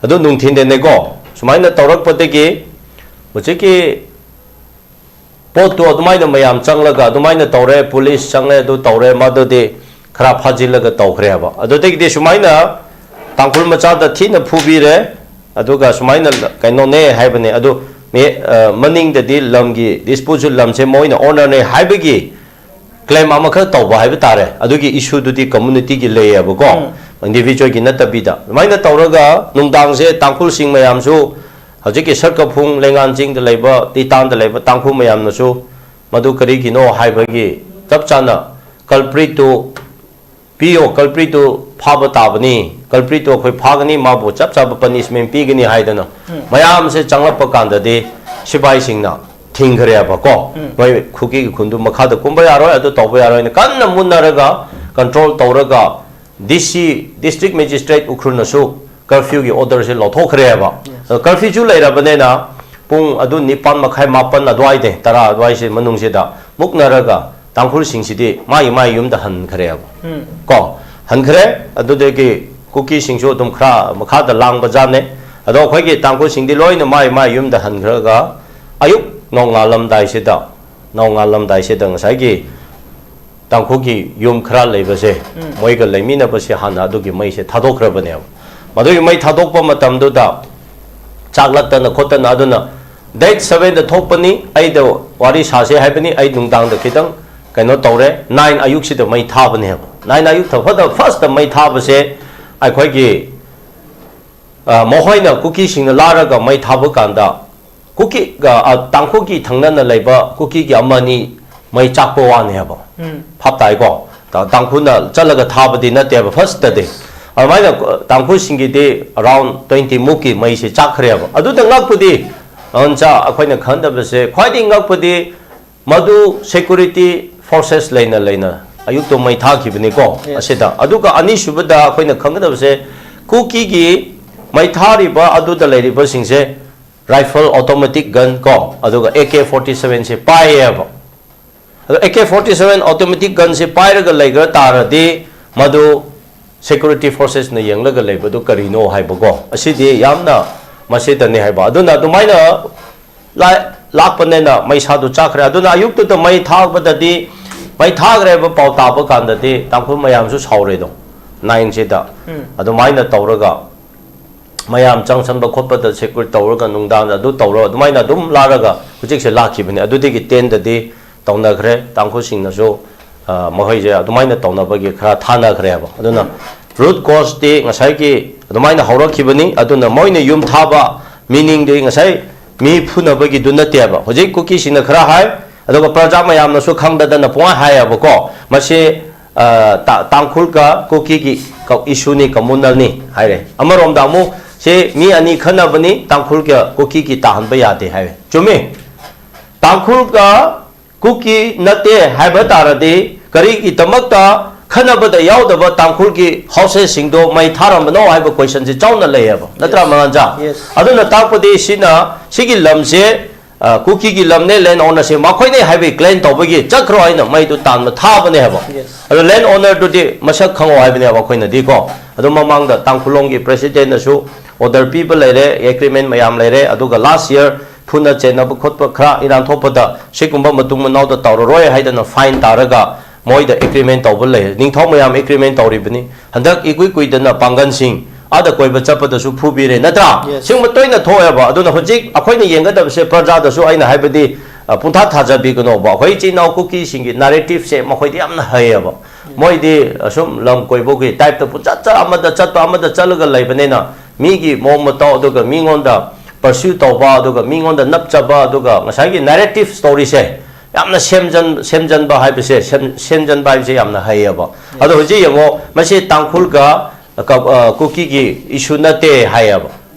ꯑꯗꯨ ꯅꯨꯡꯊꯤꯟꯗꯅꯦꯀꯣ꯫ ꯁꯨꯃꯥꯏꯅ ꯇꯧꯔꯛꯄꯗꯒꯤ ꯍꯧꯖꯤꯛꯀꯤ ꯄꯣꯠꯇꯨ ꯑꯗꯨꯃꯥꯏꯅ ꯃꯌꯥꯝ ꯆꯪꯂꯒ ꯑꯗꯨꯃꯥꯏꯅ ꯇꯧꯔꯦ, ꯄꯨꯂꯤꯁ ꯆꯪꯂꯦ, ꯑꯗꯨ ꯇꯧꯔꯦ, ꯃꯗꯨꯗꯤ ꯈꯔ ꯐꯥꯖꯤꯜꯂꯒ ꯇꯧꯈ꯭ꯔꯦ ꯍꯥꯏꯕ꯫ ꯑꯗꯨꯗꯒꯤꯗꯤ ꯁꯨꯃꯥꯏꯅ ꯇꯥꯡꯈꯨꯜ ꯃꯆꯥꯗ ꯊꯤꯅ ꯐꯨꯕꯤꯔꯦ, ꯑꯗꯨꯒ ꯁꯨꯃꯥꯏꯅ ꯀꯩꯅꯣꯅꯦ ꯍꯥꯏꯕꯅꯦ꯫ ꯑꯗꯨ ꯃꯤ, ꯑ, ꯃꯅꯤꯡꯗꯗꯤ ꯂꯝꯒꯤ ꯗꯤꯁꯄꯨꯠꯁꯨ ꯂꯝꯁꯦ ꯃꯣꯏꯅ ꯑꯣꯅꯔꯅꯦ ꯍꯥꯏꯕꯒꯤ ꯀ꯭ꯂꯦꯝ ꯑꯃꯈꯛ ꯇꯧꯕ ꯍꯥꯏꯕ ꯇꯥꯔꯦ꯫ ꯑꯗꯨꯒꯤ ꯏꯁꯨꯗꯨꯗꯤ ꯀꯝꯃꯨꯅꯤꯇꯤꯒꯤ ꯂꯩꯌꯦꯕꯀꯣ, ꯎꯝ꯫ ꯏꯟꯗꯤꯚꯤꯖꯨꯋꯦꯜꯒꯤ ꯅꯠꯇꯕꯤꯗ꯫ ꯑꯗꯨꯃꯥꯏꯅ ꯇꯧꯔꯒ ꯅꯨꯡꯗꯥꯡꯁꯦ ꯇꯥꯡꯈꯨꯜꯁꯤꯡ ꯃꯌꯥꯝꯁꯨ ꯍꯧꯖꯤꯛꯀꯤ ꯁꯔꯀꯐꯨꯡ ꯂꯩꯉꯥꯟ ꯆꯤꯡꯗ ꯂꯩꯕ, ꯇꯤꯇꯥꯟꯗ ꯂꯩꯕ ꯇꯥꯡꯈꯨꯜ ꯃꯌꯥꯝꯅꯁꯨ ꯃꯗꯨ ꯀꯔꯤꯒꯤꯅꯣ ꯍꯥꯏꯕꯒꯤ ꯆꯞ ꯆꯥꯅ ꯀꯜꯄ꯭ꯔꯤꯠꯇꯨ ꯄꯤꯌꯣ, culprit ꯇꯨ ꯐꯥꯕ ꯇꯥꯕꯅꯤ, culprit ꯇꯨ ꯑꯩꯈꯣꯏ ꯐꯥꯒꯅꯤ, ꯃꯥꯕꯨ ꯆꯞ ꯆꯥꯕ punishment ꯄꯤꯒꯅꯤ ꯍꯥꯏꯗꯅ ꯃꯌꯥꯝꯁꯦ ꯆꯪꯂꯛꯄ ꯀꯥꯟꯗꯗꯤ ꯁꯤꯐꯥꯏꯁꯤꯡꯅ ꯊꯤꯡꯈ꯭ꯔꯦꯕꯀꯣ꯫ ꯃꯣꯏ ꯈꯨꯀꯤꯒꯤ ꯈꯨꯟꯗꯨ ꯃꯈꯥꯗ ꯀꯨꯝꯕ ꯌꯥꯔꯣꯏ, ꯑꯗꯨ ꯇꯧꯕ ꯌꯥꯔꯣꯏꯅ ꯀꯟꯅ ꯃꯨꯟꯅꯔꯒ, control ꯇꯧꯔꯒ, D C, district magistrate ꯎꯈ꯭ꯔꯨꯜꯅꯁꯨ curfew ꯒꯤ order ꯁꯦ ꯂꯧꯊꯣꯛꯈ꯭ꯔꯦꯕ꯫ ꯑꯗꯣ curfew ꯁꯨ ꯂꯩꯔꯕꯅꯤꯅ ꯄꯨꯡ ꯑꯗꯨ ꯅꯤꯄꯥꯟ ꯃꯈꯥꯏ, ꯃꯥꯄꯟ ꯑꯗꯨꯋꯥꯏꯗ, ꯇꯔꯥ ꯑꯗꯨꯋꯥꯏꯁꯤ ꯃꯅꯨꯡꯁꯤꯗ ꯃꯨꯛꯅꯔꯒ ꯇꯥꯡꯈꯨꯜꯁꯤꯡꯁꯤꯗꯤ ꯃꯥꯒꯤ ꯃꯥꯒꯤ ꯌꯨꯝꯗ ꯍꯟꯈ꯭ꯔꯦꯕ꯫ ꯀꯣ, ꯍꯟꯈ꯭ꯔꯦ꯫ ꯑꯗꯨꯗꯒꯤ ꯀꯨꯀꯤꯁꯤꯡꯁꯨ ꯑꯗꯨꯝ ꯈꯔ ꯃꯈꯥꯗ ꯂꯥꯡꯕ ꯖꯥꯠꯅꯦ꯫ ꯑꯗꯣ ꯑꯩꯈꯣꯏꯒꯤ ꯇꯥꯡꯈꯨꯜꯁꯤꯡꯗꯤ ꯂꯣꯏꯅ ꯃꯥꯏ ꯃꯥꯏ ꯌꯨꯝꯗ ꯍꯟꯈ꯭ꯔꯒ ꯑꯌꯨꯛ ꯅꯣꯡꯉꯥꯜꯂꯝꯗꯥꯏꯁꯤꯗ, ꯅꯣꯡꯉꯥꯜꯂꯝꯗꯥꯏꯁꯤꯗ ꯉꯁꯥꯏꯒꯤ ꯇꯥꯡꯈꯨꯜꯒꯤ ꯌꯨꯝ ꯈꯔ ꯂꯩꯕꯁꯦ, ꯃꯣꯏꯒ ꯂꯩꯃꯤꯟꯅꯕꯁꯦ ꯍꯥꯟꯅ ꯑꯗꯨꯒꯤ ꯃꯩꯁꯦ ꯊꯥꯗꯣꯛꯈ꯭ꯔꯕꯅꯦꯕ꯫ ꯃꯗꯨꯒꯤ ꯃꯩ ꯊꯥꯗꯣꯛꯄ ꯃꯇꯝꯗꯨꯗ ꯆꯥꯛꯂꯛꯇꯅ ꯈꯣꯠꯇꯅ, ꯑꯗꯨꯅ date seven ꯗ ꯊꯣꯛꯄꯅꯤ, ꯑꯩꯗ ꯋꯥꯔꯤ ꯁꯥꯁꯦ ꯍꯥꯏꯕꯅꯤ, ꯑꯩ ꯅꯨꯡꯗꯥꯡꯗ ꯈꯤꯇꯪ ꯀꯩꯅꯣ ꯇꯧꯔꯦ, nine ꯑꯌꯨꯛꯁꯤꯗ ꯃꯩ ꯊꯥꯕꯅꯦꯕ꯫ Nine ꯑꯌꯨꯛ ꯊ-, ꯐꯗ first ꯇ ꯃꯩ ꯊꯥꯕꯁꯦ ꯑꯩꯈꯣꯏꯒꯤ, ꯑ, ꯃꯈꯣꯏꯅ ꯀꯨꯀꯤꯁꯤꯡꯅ ꯂꯥꯔꯒ ꯃꯩ ꯊꯥꯕ ꯀꯥꯟꯗ ꯀꯨꯀꯤ, ꯑ, ꯑ, ꯇꯥꯡꯈꯨꯜꯒꯤ ꯊꯪꯅꯅ ꯂꯩꯕ ꯀꯨꯀꯤꯒꯤ ꯑꯃꯅꯤ ꯃꯩ ꯆꯥꯛꯄ ꯋꯥꯅꯦꯕ꯫ ꯎꯝ꯫ ꯚꯥꯞ ꯇꯥꯏꯀꯣ? ꯇꯥ-, ꯇꯥꯡꯈꯨꯜꯅ ꯆꯠꯂꯒ ꯊꯥꯕꯗꯤ ꯅꯠꯇꯦꯕ first ꯇꯗꯤ꯫ ꯑꯗꯨꯃꯥꯏꯅ, ꯑ, ꯇꯥꯡꯈꯨꯜꯁꯤꯡꯒꯤꯗꯤ around twenty ꯃꯨꯛꯀꯤ ꯃꯩꯁꯦ ꯆꯥꯛꯈ꯭ꯔꯦꯕ꯫ ꯑꯗꯨꯗ ꯉꯛꯄꯗꯤ, ꯑꯣꯟꯆꯥ, ꯑꯩꯈꯣꯏꯅ ꯈꯪꯗꯕꯁꯦ, ꯈ꯭ꯋꯥꯏꯗꯒꯤ ꯉꯛꯄꯗꯤ ꯃꯗꯨ security forces ꯂꯩꯅ ꯂꯩꯅ ꯑꯌꯨꯛꯇꯣ ꯃꯩ ꯊꯥꯈꯤꯕꯅꯤꯀꯣ꯫ Yes꯫ ꯑꯁꯤꯗ꯫ ꯑꯗꯨꯒ ꯑꯅꯤꯁꯨꯕꯗ ꯑꯩꯈꯣꯏꯅ ꯈꯪꯒꯗꯕꯁꯦ, ꯀꯨꯀꯤꯒꯤ ꯃꯩ ꯊꯥꯔꯤꯕ ꯑꯗꯨꯗ ꯂꯩꯔꯤꯕꯁꯤꯡꯁꯦ rifle, automatic gun ꯀꯣ, ꯑꯗꯨꯒ A K forty seven ꯁꯦ ꯄꯥꯏꯌꯦꯕ꯫ ꯑꯗꯣ A K forty seven automatic gun ꯁꯦ ꯄꯥꯏꯔꯒ ꯂꯩꯈ꯭ꯔ ꯇꯥꯔꯗꯤ ꯃꯗꯨ security forces ꯅ ꯌꯦꯡꯂꯒ ꯂꯩꯕꯗꯨ ꯀꯔꯤꯅꯣ ꯍꯥꯏꯕꯀꯣ, ꯑꯁꯤꯗꯤ ꯌꯥꯝꯅ ꯃꯁꯤꯗꯅꯤ ꯍꯥꯏꯕ꯫ ꯑꯗꯨꯅ ꯑꯗꯨꯃꯥꯏꯅ ꯂꯥ-, ꯂꯥꯛꯄꯅꯤꯅ ꯃꯩꯁꯥꯗꯨ ꯆꯥꯛꯈ꯭ꯔꯦ꯫ ꯑꯗꯨꯅ ꯑꯌꯨꯛꯇꯨꯗ ꯃꯩ ꯊꯥꯕꯗꯗꯤ, ꯃꯩ ꯊꯥꯈ꯭ꯔꯦ ꯍꯥꯏꯕ ꯄꯥꯎ ꯇꯥꯕ ꯀꯥꯟꯗꯗꯤ ꯇꯥꯡꯈꯨꯜ ꯃꯌꯥꯝꯁꯨ ꯁꯥꯎꯔꯦꯗꯣ, nine ꯁꯤꯗ꯫ ꯎꯝ꯫ ꯑꯗꯨꯃꯥꯏꯅ ꯇꯧꯔꯒ ꯃꯌꯥꯝ ꯆꯪꯁꯟꯕ ꯈꯣꯠꯄꯗ security ꯇꯧꯔꯒ ꯅꯨꯡꯗꯥꯡꯗ ꯑꯗꯨ ꯇꯧꯔꯒ ꯑꯗꯨꯃꯥꯏꯅ ꯑꯗꯨꯝ ꯂꯥꯛꯂꯒ ꯍꯧꯖꯤꯛꯁꯦ ꯂꯥꯛꯈꯤꯕꯅꯤ꯫ ꯑꯗꯨꯗꯒꯤ ten ꯗꯗꯤ ꯇꯧꯅꯈ꯭ꯔꯦ꯫ ꯇꯥꯡꯈꯨꯜꯁꯤꯡꯅꯁꯨ, ꯑ, ꯃꯈꯣꯏꯁꯦ ꯑꯗꯨꯃꯥꯏꯅ ꯇꯧꯅꯕꯒꯤ ꯈꯔ ꯊꯥꯅꯈ꯭ꯔꯦꯕ꯫ ꯑꯗꯨꯅ root cause ꯇꯤ ꯉꯁꯥꯏꯒꯤ ꯑꯗꯨꯃꯥꯏꯅ ꯍꯧꯔꯛꯈꯤꯕꯅꯤ꯫ ꯑꯗꯨꯅ ꯃꯣꯏꯅ ꯌꯨꯝ ꯊꯥꯕ meaning ꯗꯤ ꯉꯁꯥꯏ ꯃꯤ ꯐꯨꯅꯕꯒꯤꯗꯨ ꯅꯠꯇꯦꯕ꯫ ꯍꯧꯖꯤꯛ ꯀꯨꯀꯤꯁꯤꯡꯅ ꯈꯔ ꯍꯥꯏ, ꯑꯗꯨꯒ ꯄ꯭ꯔꯖꯥ ꯃꯌꯥꯝꯅꯁꯨ ꯈꯪꯗꯗꯅ ꯄꯨꯡꯍꯥꯏ ꯍꯥꯏꯌꯦꯕꯀꯣ꯫ ꯃꯁꯤ ꯑ, ꯇꯥ-, ꯇꯥꯡꯈꯨꯜꯒ ꯀꯨꯀꯤꯒꯤ ꯀ-, ꯏꯁꯨꯅꯤ, ꯀꯃꯨꯅꯦꯜꯅꯤ ꯍꯥꯏꯔꯦ꯫ ꯑꯃꯔꯣꯝꯗ ꯑꯃꯨꯛ ꯁꯤ ꯃꯤ ꯑꯅꯤ ꯈꯟꯅꯕꯅꯤ, ꯇꯥꯡꯈꯨꯜꯒ ꯀꯨꯀꯤꯒꯤ ꯇꯥꯍꯟꯕ ꯌꯥꯗꯦ ꯍꯥꯏꯔꯦ꯫ ꯆꯨꯝꯃꯤ꯫ ꯇꯥꯡꯈꯨꯜꯒ ꯀꯨꯀꯤ ꯅꯠꯇꯦ ꯍꯥꯏꯕ ꯇꯥꯔꯗꯤ ꯀꯔꯤꯒꯤꯗꯃꯛꯇ ꯈꯟꯅꯕꯗ ꯌꯥꯎꯗꯕ ꯇꯥꯡꯈꯨꯜꯒꯤ ꯍꯥꯎꯁꯦꯁꯁꯤꯡꯗꯣ ꯃꯩ ꯊꯥꯔꯝꯕꯅꯣ ꯍꯥꯏꯕ ꯀꯣꯏꯁꯟꯁꯤ ꯆꯥꯎꯅ ꯂꯩꯌꯦꯕ, ꯅꯠꯇ꯭ꯔꯥ, Yes. ꯃꯉꯥꯟꯖꯥ? Yes. ꯑꯗꯨꯅ ꯇꯥꯛꯄꯗꯤ ꯁꯤꯅ, ꯁꯤꯒꯤ ꯂꯝꯁꯦ, ꯑ, ꯀꯨꯀꯤꯒꯤ ꯂꯝꯅꯦ, ꯂꯦꯟ ꯑꯣꯅꯔꯁꯦ ꯃꯈꯣꯏꯅꯦ ꯍꯥꯏꯕꯒꯤ ꯀ꯭ꯂꯦꯝ ꯇꯧꯕꯒꯤ ꯆꯠꯈ꯭ꯔꯣ ꯍꯥꯏꯅ ꯃꯩꯗꯨ ꯇꯥꯟꯕ ꯊꯥꯕꯅꯦ ꯍꯥꯏꯕ꯫ Yes. ꯑꯗꯣ ꯂꯦꯟ ꯑꯣꯅꯔꯗꯨꯗꯤ ꯃꯁꯛ ꯈꯪꯉꯣ ꯍꯥꯏꯕꯅꯦꯕ ꯑꯩꯈꯣꯏꯅꯗꯤꯀꯣ꯫ ꯑꯗꯣ ꯃꯃꯥꯡꯗ ꯇꯥꯡꯈꯨꯜꯂꯣꯡꯒꯤ ꯄ꯭ꯔꯦꯁꯤꯗꯦꯟꯅꯁꯨ ꯑꯣꯔꯗꯔ ꯄꯤꯕ ꯂꯩꯔꯦ, ꯑꯦꯒ꯭ꯔꯤꯃꯦꯟ ꯃꯌꯥꯝ ꯂꯩꯔꯦ, ꯑꯗꯨꯒ ꯂꯥꯁ ꯌꯔ ꯐꯨꯅ ꯆꯩꯅꯕ ꯈꯣꯠꯄ ꯈꯔ ꯏꯔꯥꯡ ꯊꯣꯛꯄꯗ ꯁꯤꯒꯨꯝꯕ ꯃꯇꯨꯡ ꯃꯅꯥꯎꯗ ꯇꯧꯔꯔꯣꯏ ꯍꯥꯏꯗꯅ ꯐꯥꯏꯟ ꯇꯥꯔꯒ ꯃꯣꯏꯗ ꯑꯦꯒ꯭ꯔꯤꯃꯦꯟ ꯇꯧꯕ ꯂꯩ꯫ ꯅꯤꯡꯊꯧ ꯃꯌꯥꯝ ꯑꯦꯒ꯭ꯔꯤꯃꯦꯟ ꯇꯧꯔꯤꯕꯅꯤ꯫ ꯍꯟꯗꯛ ꯏꯀꯨꯏ ꯀꯨꯏꯗꯅ ꯄꯥꯡꯒꯜꯁꯤꯡ ꯑꯥꯗ ꯀꯣꯏꯕ ꯆꯠꯄꯗꯁꯨ ꯐꯨꯕꯤꯔꯦ, ꯅꯠꯇ꯭ꯔꯥ? Yes. ꯁꯤꯒꯨꯝꯕ ꯇꯣꯏꯅ ꯊꯣꯛꯑꯦꯕ꯫ ꯑꯗꯨꯅ ꯍꯧꯖꯤꯛ ꯑꯩꯈꯣꯏꯅ ꯌꯦꯡꯒꯗꯕꯁꯦ ꯄ꯭ꯔꯖꯥꯗꯁꯨ ꯑꯩꯅ ꯍꯥꯏꯕꯗꯤ, ꯑ, ꯄꯨꯡꯊꯥ ꯊꯥꯖꯕꯤꯒꯅꯣꯕ꯫ ꯑꯩꯈꯣꯏ ꯏꯆꯤꯜ ꯏꯅꯥꯎ ꯀꯨꯀꯤꯁꯤꯡꯒꯤ ꯅꯦꯔꯦꯇꯤꯞꯁꯦ ꯃꯈꯣꯏꯗꯤ ꯌꯥꯝꯅ ꯍꯩꯌꯦꯕ꯫ ꯃꯣꯏꯗꯤ ꯑꯁꯨꯝ ꯂꯝ ꯀꯣꯏꯕꯒꯤ ꯇꯥꯏꯞꯇ ꯄꯨꯡꯆꯠ ꯆꯠ, ꯑꯃꯗ ꯆꯠꯄ, ꯑꯃꯗ ꯆꯠꯂꯒ ꯂꯩꯕꯅꯤꯅ ꯃꯤꯒꯤ ꯃꯑꯣꯡ ꯃꯇꯧ, ꯑꯗꯨꯒ ꯃꯤꯉꯣꯟꯗ ꯄꯔꯁ꯭ꯌꯨ ꯇꯧꯕ, ꯑꯗꯨꯒ ꯃꯤꯉꯣꯟꯗ ꯅꯞꯆꯕ, ꯑꯗꯨꯒ ꯉꯁꯥꯏꯒꯤ ꯅꯦꯔꯦꯇꯤꯞ ꯁ꯭ꯇꯣꯔꯤꯁꯦ ꯌꯥꯝꯅ ꯁꯦꯝꯖꯟ-, ꯁꯦꯝꯖꯟꯕ ꯍꯥꯏꯕꯁꯦ, ꯁꯦꯝ-, ꯁꯦꯝꯖꯟꯕ ꯍꯥꯏꯕꯁꯦ ꯌꯥꯝꯅ ꯍꯩꯌꯦꯕ꯫ ꯑꯗꯣ ꯍꯧꯖꯤꯛ ꯌꯦꯡꯉꯣ, ꯃꯁꯤ ꯇꯥꯡꯈꯨꯜꯒ, ꯑ, ꯀ-, ꯑ, ꯀꯨꯀꯤꯒꯤ ꯏꯁꯨ ꯅꯠꯇꯦ ꯍꯥꯏꯌꯦꯕ꯫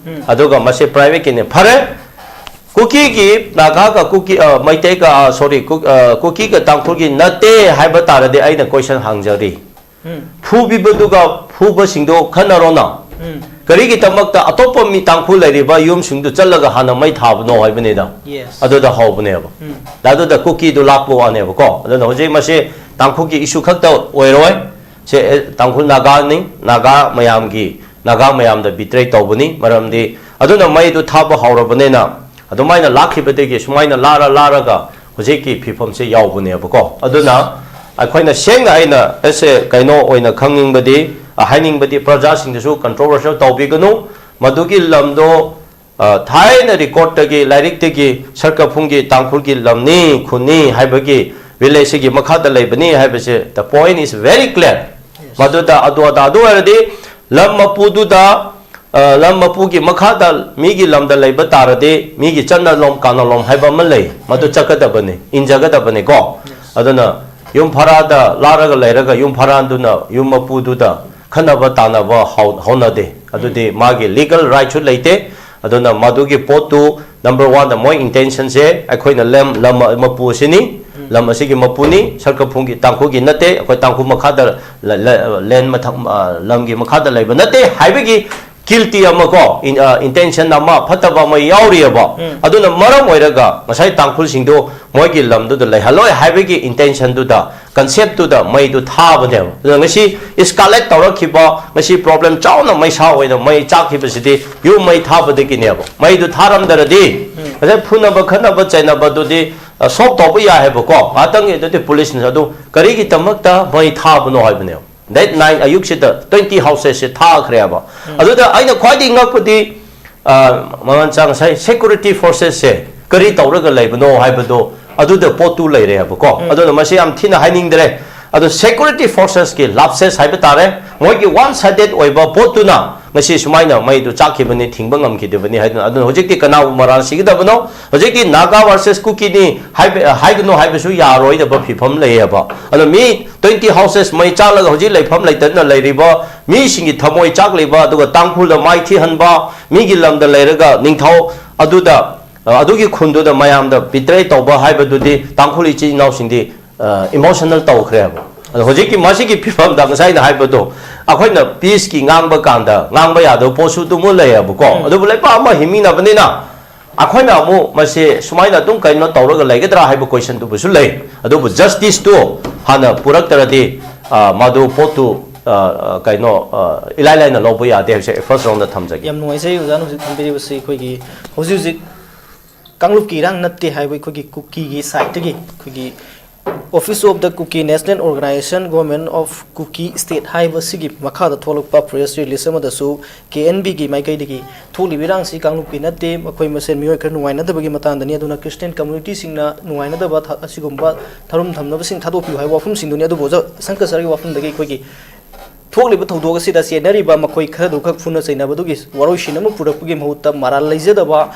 ꯑꯗꯨꯒ ꯃꯁꯤ ꯄ꯭ꯔꯥꯏꯚꯦꯠꯀꯤꯅꯦ꯫ ꯐꯔꯦ, ꯀꯨꯀꯤꯒꯤ, ꯅꯥꯒꯥꯒ ꯀꯨꯀꯤ, ꯑ, ꯃꯩꯇꯩꯒ, ꯑ, ꯁꯣꯔꯤ, ꯀꯨ-, ꯑ, ꯀꯨꯀꯤꯒ ꯇꯥꯡꯈꯨꯜꯒꯤ ꯅꯠꯇꯦ ꯍꯥꯏꯕ ꯇꯥꯔꯗꯤ ꯑꯩꯅ ꯀꯣꯏꯁꯟ ꯍꯪꯖꯔꯤ꯫ ꯎꯝ꯫ ꯐꯨꯕꯤꯕꯗꯨꯒ ꯐꯨꯕꯁꯤꯡꯗꯣ ꯈꯟꯅꯔꯣꯅ꯫ ꯎꯝ꯫ ꯀꯔꯤꯒꯤꯗꯃꯛꯇ ꯑꯇꯣꯞꯄ ꯃꯤ ꯇꯥꯡꯈꯨꯜ ꯂꯩꯔꯤꯕ ꯌꯨꯝꯁꯤꯡꯗꯨ ꯆꯠꯂꯒ ꯍꯥꯟꯅ ꯃꯩ ꯊꯥꯕꯅꯣ ꯍꯥꯏꯕꯅꯤꯗ꯫ Yes. ꯑꯗꯨꯗ ꯍꯧꯕꯅꯦꯕ꯫ ꯎꯝ꯫ ꯑꯗꯨꯗ ꯀꯨꯀꯤꯗꯨ ꯂꯥꯛꯄ ꯋꯥꯅꯦꯕꯀꯣ꯫ ꯑꯗꯨꯅ ꯍꯧꯖꯤꯛ ꯃꯁꯤ ꯇꯥꯡꯈꯨꯜꯒꯤ ꯏꯁꯨ ꯈꯛꯇ ꯑꯣꯏꯔꯣꯏ꯫ ꯁꯦ, ꯑꯦ, ꯇꯥꯡꯈꯨꯜ ꯅꯥꯒꯥꯅꯤ, ꯅꯥꯒꯥ ꯃꯌꯥꯝꯒꯤ, ꯅꯥꯒꯥ ꯃꯌꯥꯝꯗ ꯕꯤꯇ꯭ꯔꯦ ꯇꯧꯕꯅꯤ꯫ ꯃꯔꯝꯗꯤ ꯑꯗꯨꯅ ꯃꯩꯗꯨ ꯊꯥꯕ ꯍꯧꯔꯕꯅꯤꯅ ꯑꯗꯨꯃꯥꯏꯅ ꯂꯥꯛꯈꯤꯕꯗꯒꯤ ꯁꯨꯃꯥꯏꯅ ꯂꯥꯔ ꯂꯥꯔꯒ ꯍꯧꯖꯤꯛꯀꯤ ꯐꯤꯕꯝꯁꯦ ꯌꯥꯎꯕꯅꯦꯕꯀꯣ꯫ ꯑꯗꯨꯅ ꯑꯩꯈꯣꯏꯅ ꯁꯦꯡꯅ, ꯑꯩꯅ ꯑꯁꯦ ꯀꯩꯅꯣ ꯑꯣꯏꯅ ꯈꯪꯅꯤꯡꯕꯗꯤ, ꯑ, ꯍꯥꯏꯅꯤꯡꯕꯗꯤ ꯄ꯭ꯔꯖꯥꯁꯤꯡꯗꯁꯨ ꯀꯟꯇ꯭ꯔꯣꯚꯔꯁꯤꯌꯦꯜ ꯇꯧꯕꯤꯒꯅꯨ꯫ ꯃꯗꯨꯒꯤ ꯂꯝꯗꯣ, ꯑ, ꯊꯥꯏꯅ ꯔꯦꯀꯣꯔꯠꯇꯒꯤ, ꯂꯥꯏꯔꯤꯛꯇꯒꯤ ꯁꯔꯀꯐꯨꯡꯒꯤ ꯇꯥꯡꯈꯨꯜꯒꯤ ꯂꯝꯅꯤ, ꯈꯨꯟꯅꯤ ꯍꯥꯏꯕꯒꯤ ꯚꯤꯂꯦꯖꯁꯤꯒꯤ ꯃꯈꯥꯗ ꯂꯩꯕꯅꯤ ꯍꯥꯏꯕꯁꯦ, the point is very clear꯫ Yes. ꯃꯗꯨꯗ ꯑꯗꯨ ꯑꯗꯥ ꯑꯗꯨ ꯑꯣꯏꯔꯗꯤ ꯂꯝ ꯃꯄꯨꯗꯨꯗ, ꯑ, ꯂꯝ ꯃꯄꯨꯒꯤ ꯃꯈꯥꯗ ꯃꯤꯒꯤ ꯂꯝꯗ ꯂꯩꯕ ꯇꯥꯔꯗꯤ ꯃꯤꯒꯤ ꯆꯠꯅꯂꯣꯝ ꯀꯥꯅꯂꯣꯝ ꯍꯥꯏꯕ ꯑꯃ ꯂꯩ, ꯃꯗꯨ ꯆꯠꯀꯗꯕꯅꯤ, ꯏꯟꯖꯒꯗꯕꯅꯤꯀꯣ꯫ Yes. ꯑꯗꯨꯅ ꯌꯨꯝ ꯚꯔꯥꯗ ꯂꯥꯛꯂꯒ ꯂꯩꯔꯒ ꯌꯨꯝ ꯚꯔꯥꯗꯨꯅ ꯌꯨꯝ ꯃꯄꯨꯗꯨꯗ ꯈꯟꯅꯕ ꯇꯥꯅꯕ ꯍꯧ- ꯍꯧꯅꯗꯦ꯫ ꯑꯗꯨꯗꯤ ꯃꯥꯒꯤ legal rightꯁꯨ ꯂꯩꯇꯦ꯫ ꯑꯗꯨꯅ ꯃꯗꯨꯒꯤ ꯄꯣꯠꯇꯨ number oneꯗ ꯃꯣꯏ intentionꯁꯦ ꯑꯩꯈꯣꯏꯅ ꯂꯝ, ꯂꯝ ꯃꯄꯨ ꯑꯁꯤꯅꯤ, ꯂꯝ ꯑꯁꯤꯒꯤ ꯃꯄꯨꯅꯤ, ꯁꯔꯀꯐꯨꯡꯒꯤ, ꯇꯥꯡꯈꯨꯜꯒꯤ ꯅꯠꯇꯦ, ꯑꯩꯈꯣꯏ ꯇꯥꯡꯈꯨꯜ ꯃꯈꯥꯗ ꯂ- ꯂ- land ꯃꯊꯛ, ꯑ, ꯂꯝꯒꯤ ꯃꯈꯥꯗ ꯂꯩꯕ ꯅꯠꯇꯦ ꯍꯥꯏꯕꯒꯤ guilty ꯑꯃ ꯀꯣ, in- ꯑ, intention ꯑꯃ ꯐꯠꯇꯕ ꯑꯃ ꯌꯥꯎꯔꯤꯑꯕ꯫ ꯑꯗꯨꯅ ꯃꯔꯝ ꯑꯣꯏꯔꯒ ꯉꯁꯥꯏ ꯇꯥꯡꯈꯨꯜꯁꯤꯡꯗꯣ ꯃꯣꯏꯒꯤ ꯂꯝꯗꯨꯗ ꯂꯩꯍꯜꯂꯣꯏ ꯍꯥꯏꯕꯒꯤ intentionꯗꯨꯗ, conceptꯇꯨꯗ ꯃꯩꯗꯨ ꯊꯥꯕꯅꯦꯕ꯫ ꯑꯗꯨꯅ ꯉꯁꯤ escalate ꯇꯧꯔꯛꯈꯤꯕ, ꯉꯁꯤ problem ꯆꯥꯎꯅ ꯃꯩꯁꯥ ꯑꯣꯏꯅ ꯃꯩ ꯆꯥꯛꯈꯤꯕꯁꯤꯗꯤ ꯌꯨꯝ ꯃꯩ ꯊꯥꯕꯗꯒꯤꯅꯦꯕ꯫ ꯃꯩꯗꯨ ꯊꯥꯔꯝꯗ꯭ꯔꯗꯤ ꯉꯁꯥꯏ ꯐꯨꯅꯕ ꯈꯠꯅꯕ ꯆꯩꯅꯕꯗꯨꯗꯤ, ꯑ, solve ꯇꯧꯕ ꯌꯥꯏ ꯍꯥꯏꯕꯀꯣ꯫ ꯉꯥꯏꯍꯥꯛꯇꯪꯒꯤ ꯑꯗꯨꯗꯤ policeꯅ ꯑꯗꯨ ꯀꯔꯤꯒꯤꯗꯃꯛꯇ ꯃꯩ ꯊꯥꯕꯅꯣ ꯍꯥꯏꯕꯅꯦꯕ꯫ That night ꯑꯌꯨꯛꯁꯤꯗ twenty housesꯁꯦ ꯊꯥꯈ꯭ꯔꯦꯕ꯫ ꯑꯗꯨꯗ ꯑꯩꯅ ꯈ꯭ꯋꯥꯏꯗꯒꯤ ꯉꯛꯄꯗꯤ, ꯑ, ꯃꯃꯟ ꯆꯥ ꯉꯁꯥꯏ security forcesꯁꯦ ꯀꯔꯤ ꯇꯧꯔꯒ ꯂꯩꯕꯅꯣ ꯍꯥꯏꯕꯗꯣ ꯑꯗꯨꯗ ꯄꯣꯠꯇꯨ ꯂꯩꯔꯦ ꯍꯥꯏꯕꯀꯣ꯫ ꯑꯗꯨꯅ ꯃꯁꯤ ꯌꯥꯝ ꯊꯤꯅ ꯍꯥꯏꯅꯤꯡꯗ꯭ꯔꯦ꯫ ꯑꯗꯣ security forcesꯀꯤ lapses ꯍꯥꯏꯕ ꯇꯥꯔꯦ, ꯃꯣꯏꯒꯤ one sided ꯑꯣꯏꯕ ꯄꯣꯠꯇꯨꯅ ꯉꯁꯤ ꯁꯨꯃꯥꯏꯅ ꯃꯩꯗꯨ ꯆꯥꯛꯈꯤꯕꯅꯤ, ꯊꯤꯡꯕ ꯉꯝꯈꯤꯗꯕꯅꯤ ꯍꯥꯏꯗꯨꯅ꯫ ꯑꯗꯨꯅ ꯍꯧꯖꯤꯛꯇꯤ ꯀꯅꯥꯕꯨ ꯃꯔꯥꯜ ꯁꯤꯒꯗꯕꯅꯣ? ꯍꯧꯖꯤꯛꯇꯤ Naga versus Kukiꯅꯤ ꯍꯥꯏꯕ, ꯍꯥꯏꯒꯅꯨ ꯍꯥꯏꯕꯁꯨ ꯌꯥꯔꯣꯏꯗꯕ ꯐꯤꯕꯝ ꯂꯩꯌꯦꯕ꯫ ꯑꯗꯣ ꯃꯤ twenty houses ꯃꯩ ꯆꯥꯛꯂꯒ ꯍꯧꯖꯤꯛ ꯂꯩꯐꯝ ꯂꯩꯇꯗꯅ ꯂꯩꯔꯤꯕ ꯃꯤꯁꯤꯡꯒꯤ ꯊꯃꯣꯏ ꯆꯥꯛꯂꯤꯕ, ꯑꯗꯨꯒ ꯇꯥꯡꯈꯨꯜꯗ ꯃꯥꯏꯊꯤꯍꯟꯕ, ꯃꯤꯒꯤ ꯂꯝꯗ ꯂꯩꯔꯒ ꯅꯤꯡꯊꯧ ꯑꯗꯨꯗ, ꯑ, ꯑꯗꯨꯒꯤ ꯈꯨꯟꯗꯨꯗ ꯃꯌꯥꯝꯗ betray ꯇꯧꯕ ꯍꯥꯏꯕꯗꯨꯗꯤ ꯇꯥꯡꯈꯨꯜ ꯏꯆꯤꯜ ꯏꯅꯥꯎꯁꯤꯡꯗꯤ, ꯑ, emotional ꯇꯧꯈ꯭ꯔꯦꯕ꯫ ꯑꯗꯣ ꯍꯧꯖꯤꯛꯀꯤ ꯃꯁꯤꯒꯤ ꯐꯤꯕꯝꯗ ꯉꯁꯥꯏ ꯑꯩꯅ ꯍꯥꯏꯕꯗꯣ, ꯑꯩꯈꯣꯏꯅ peaceꯀꯤ ꯉꯥꯡꯕ ꯀꯥꯟꯗ ꯉꯥꯡꯕ ꯌꯥꯗꯕ ꯄꯣꯠꯁꯨ ꯑꯗꯨꯃ ꯂꯩꯌꯦꯕꯀꯣ꯫ ꯑꯗꯨꯕꯨ ꯂꯩꯕꯥꯛ ꯑꯃ ꯍꯤꯡꯃꯤꯟꯅꯕꯅꯤꯅ ꯑꯩꯈꯣꯏꯅ ꯑꯃꯨꯛ ꯃꯁꯤ ꯁꯨꯃꯥꯏꯅ ꯑꯗꯨꯝ ꯀꯩꯅꯣ ꯇꯧꯔꯒ ꯂꯩꯒꯗ꯭ꯔꯥ ꯍꯥꯏꯕ questionꯗꯨꯕꯨꯁꯨ ꯂꯩ꯫ ꯑꯗꯨꯕꯨ justiceꯇꯨ ꯍꯥꯟꯅ ꯄꯨꯔꯛꯇ꯭ꯔꯗꯤ, ꯑ, ꯃꯗꯨ ꯄꯣꯠꯇꯨ, ꯑ, ꯑ, ꯀꯩꯅꯣ, ꯑ, ꯏꯂꯥꯏ ꯂꯥꯏꯅ ꯂꯧꯕ ꯌꯥꯗꯦ ꯍꯥꯏꯕꯁꯦ first roundꯗ ꯊꯝꯖꯒꯦ꯫ ꯌꯥꯝ ꯅꯨꯡꯉꯥꯏꯖꯩ ꯑꯣꯖꯥꯅ ꯍꯧꯖꯤꯛ ꯊꯝꯕꯤꯔꯤꯕꯁꯤ꯫ ꯑꯩꯈꯣꯏꯒꯤ ꯍꯧꯖꯤꯛ ꯍꯧꯖꯤꯛ ꯀꯥꯡꯂꯨꯞꯀꯤ ꯏꯔꯥꯡ ꯅꯠꯇꯦ ꯍꯥꯏꯕ ꯑꯩꯈꯣꯏꯒꯤ ꯀꯨꯀꯤꯒꯤ sideꯇꯒꯤ ꯑꯩꯈꯣꯏꯒꯤ Office of the Kuki National Organization, Government of Kuki State ꯍꯥꯏꯕꯁꯤꯒꯤ ꯃꯈꯥꯗ ꯊꯣꯛꯂꯛꯄ press release ꯑꯃꯗꯁꯨ KNBꯒꯤ ꯃꯥꯏꯀꯩꯗꯒꯤ ꯊꯣꯛꯂꯤꯕ ꯏꯔꯥꯡꯁꯤ ꯀꯥꯡꯂꯨꯞꯀꯤ ꯅꯠꯇꯦ, ꯃꯈꯣꯏ ꯃꯁꯦꯟ ꯃꯤꯑꯣꯏ ꯈꯔ ꯅꯨꯡꯉꯥꯏꯅꯗꯕꯒꯤ ꯃꯇꯥꯡꯗꯅꯤ, ꯑꯗꯨꯅ Christian communityꯁꯤꯡꯅ ꯅꯨꯡꯉꯥꯏꯅꯗꯕ ꯊ-, ꯑꯁꯤꯒꯨꯝꯕ ꯊꯧꯔꯝ ꯊꯝꯅꯕꯁꯤꯡ ꯊꯥꯗꯣꯛꯄꯤꯌꯨ ꯍꯥꯏꯕ ꯋꯥꯐꯝꯁꯤꯡꯗꯨꯅꯤ꯫ ꯑꯗꯨꯕꯨ ꯑꯣꯖꯥ ꯁꯪꯀꯔ ꯁꯔꯒꯤ ꯋꯥꯐꯝꯗꯒꯤ ꯑꯩꯈꯣꯏꯒꯤ ꯊꯣꯛꯂꯤꯕ ꯊꯧꯗꯣꯛ ꯑꯁꯤꯗ ꯆꯦꯟꯅꯔꯤꯕ ꯃꯈꯣꯏ ꯈꯔꯗꯨꯈꯛ ꯐꯨꯅ ꯆꯩꯅꯕꯗꯨꯒꯤ ꯋꯥꯔꯣꯏꯁꯤꯟ ꯑꯃ ꯄꯨꯔꯛꯄꯒꯤ ꯃꯍꯨꯠꯇ ꯃꯔꯥꯜ ꯂꯩꯖꯗꯕ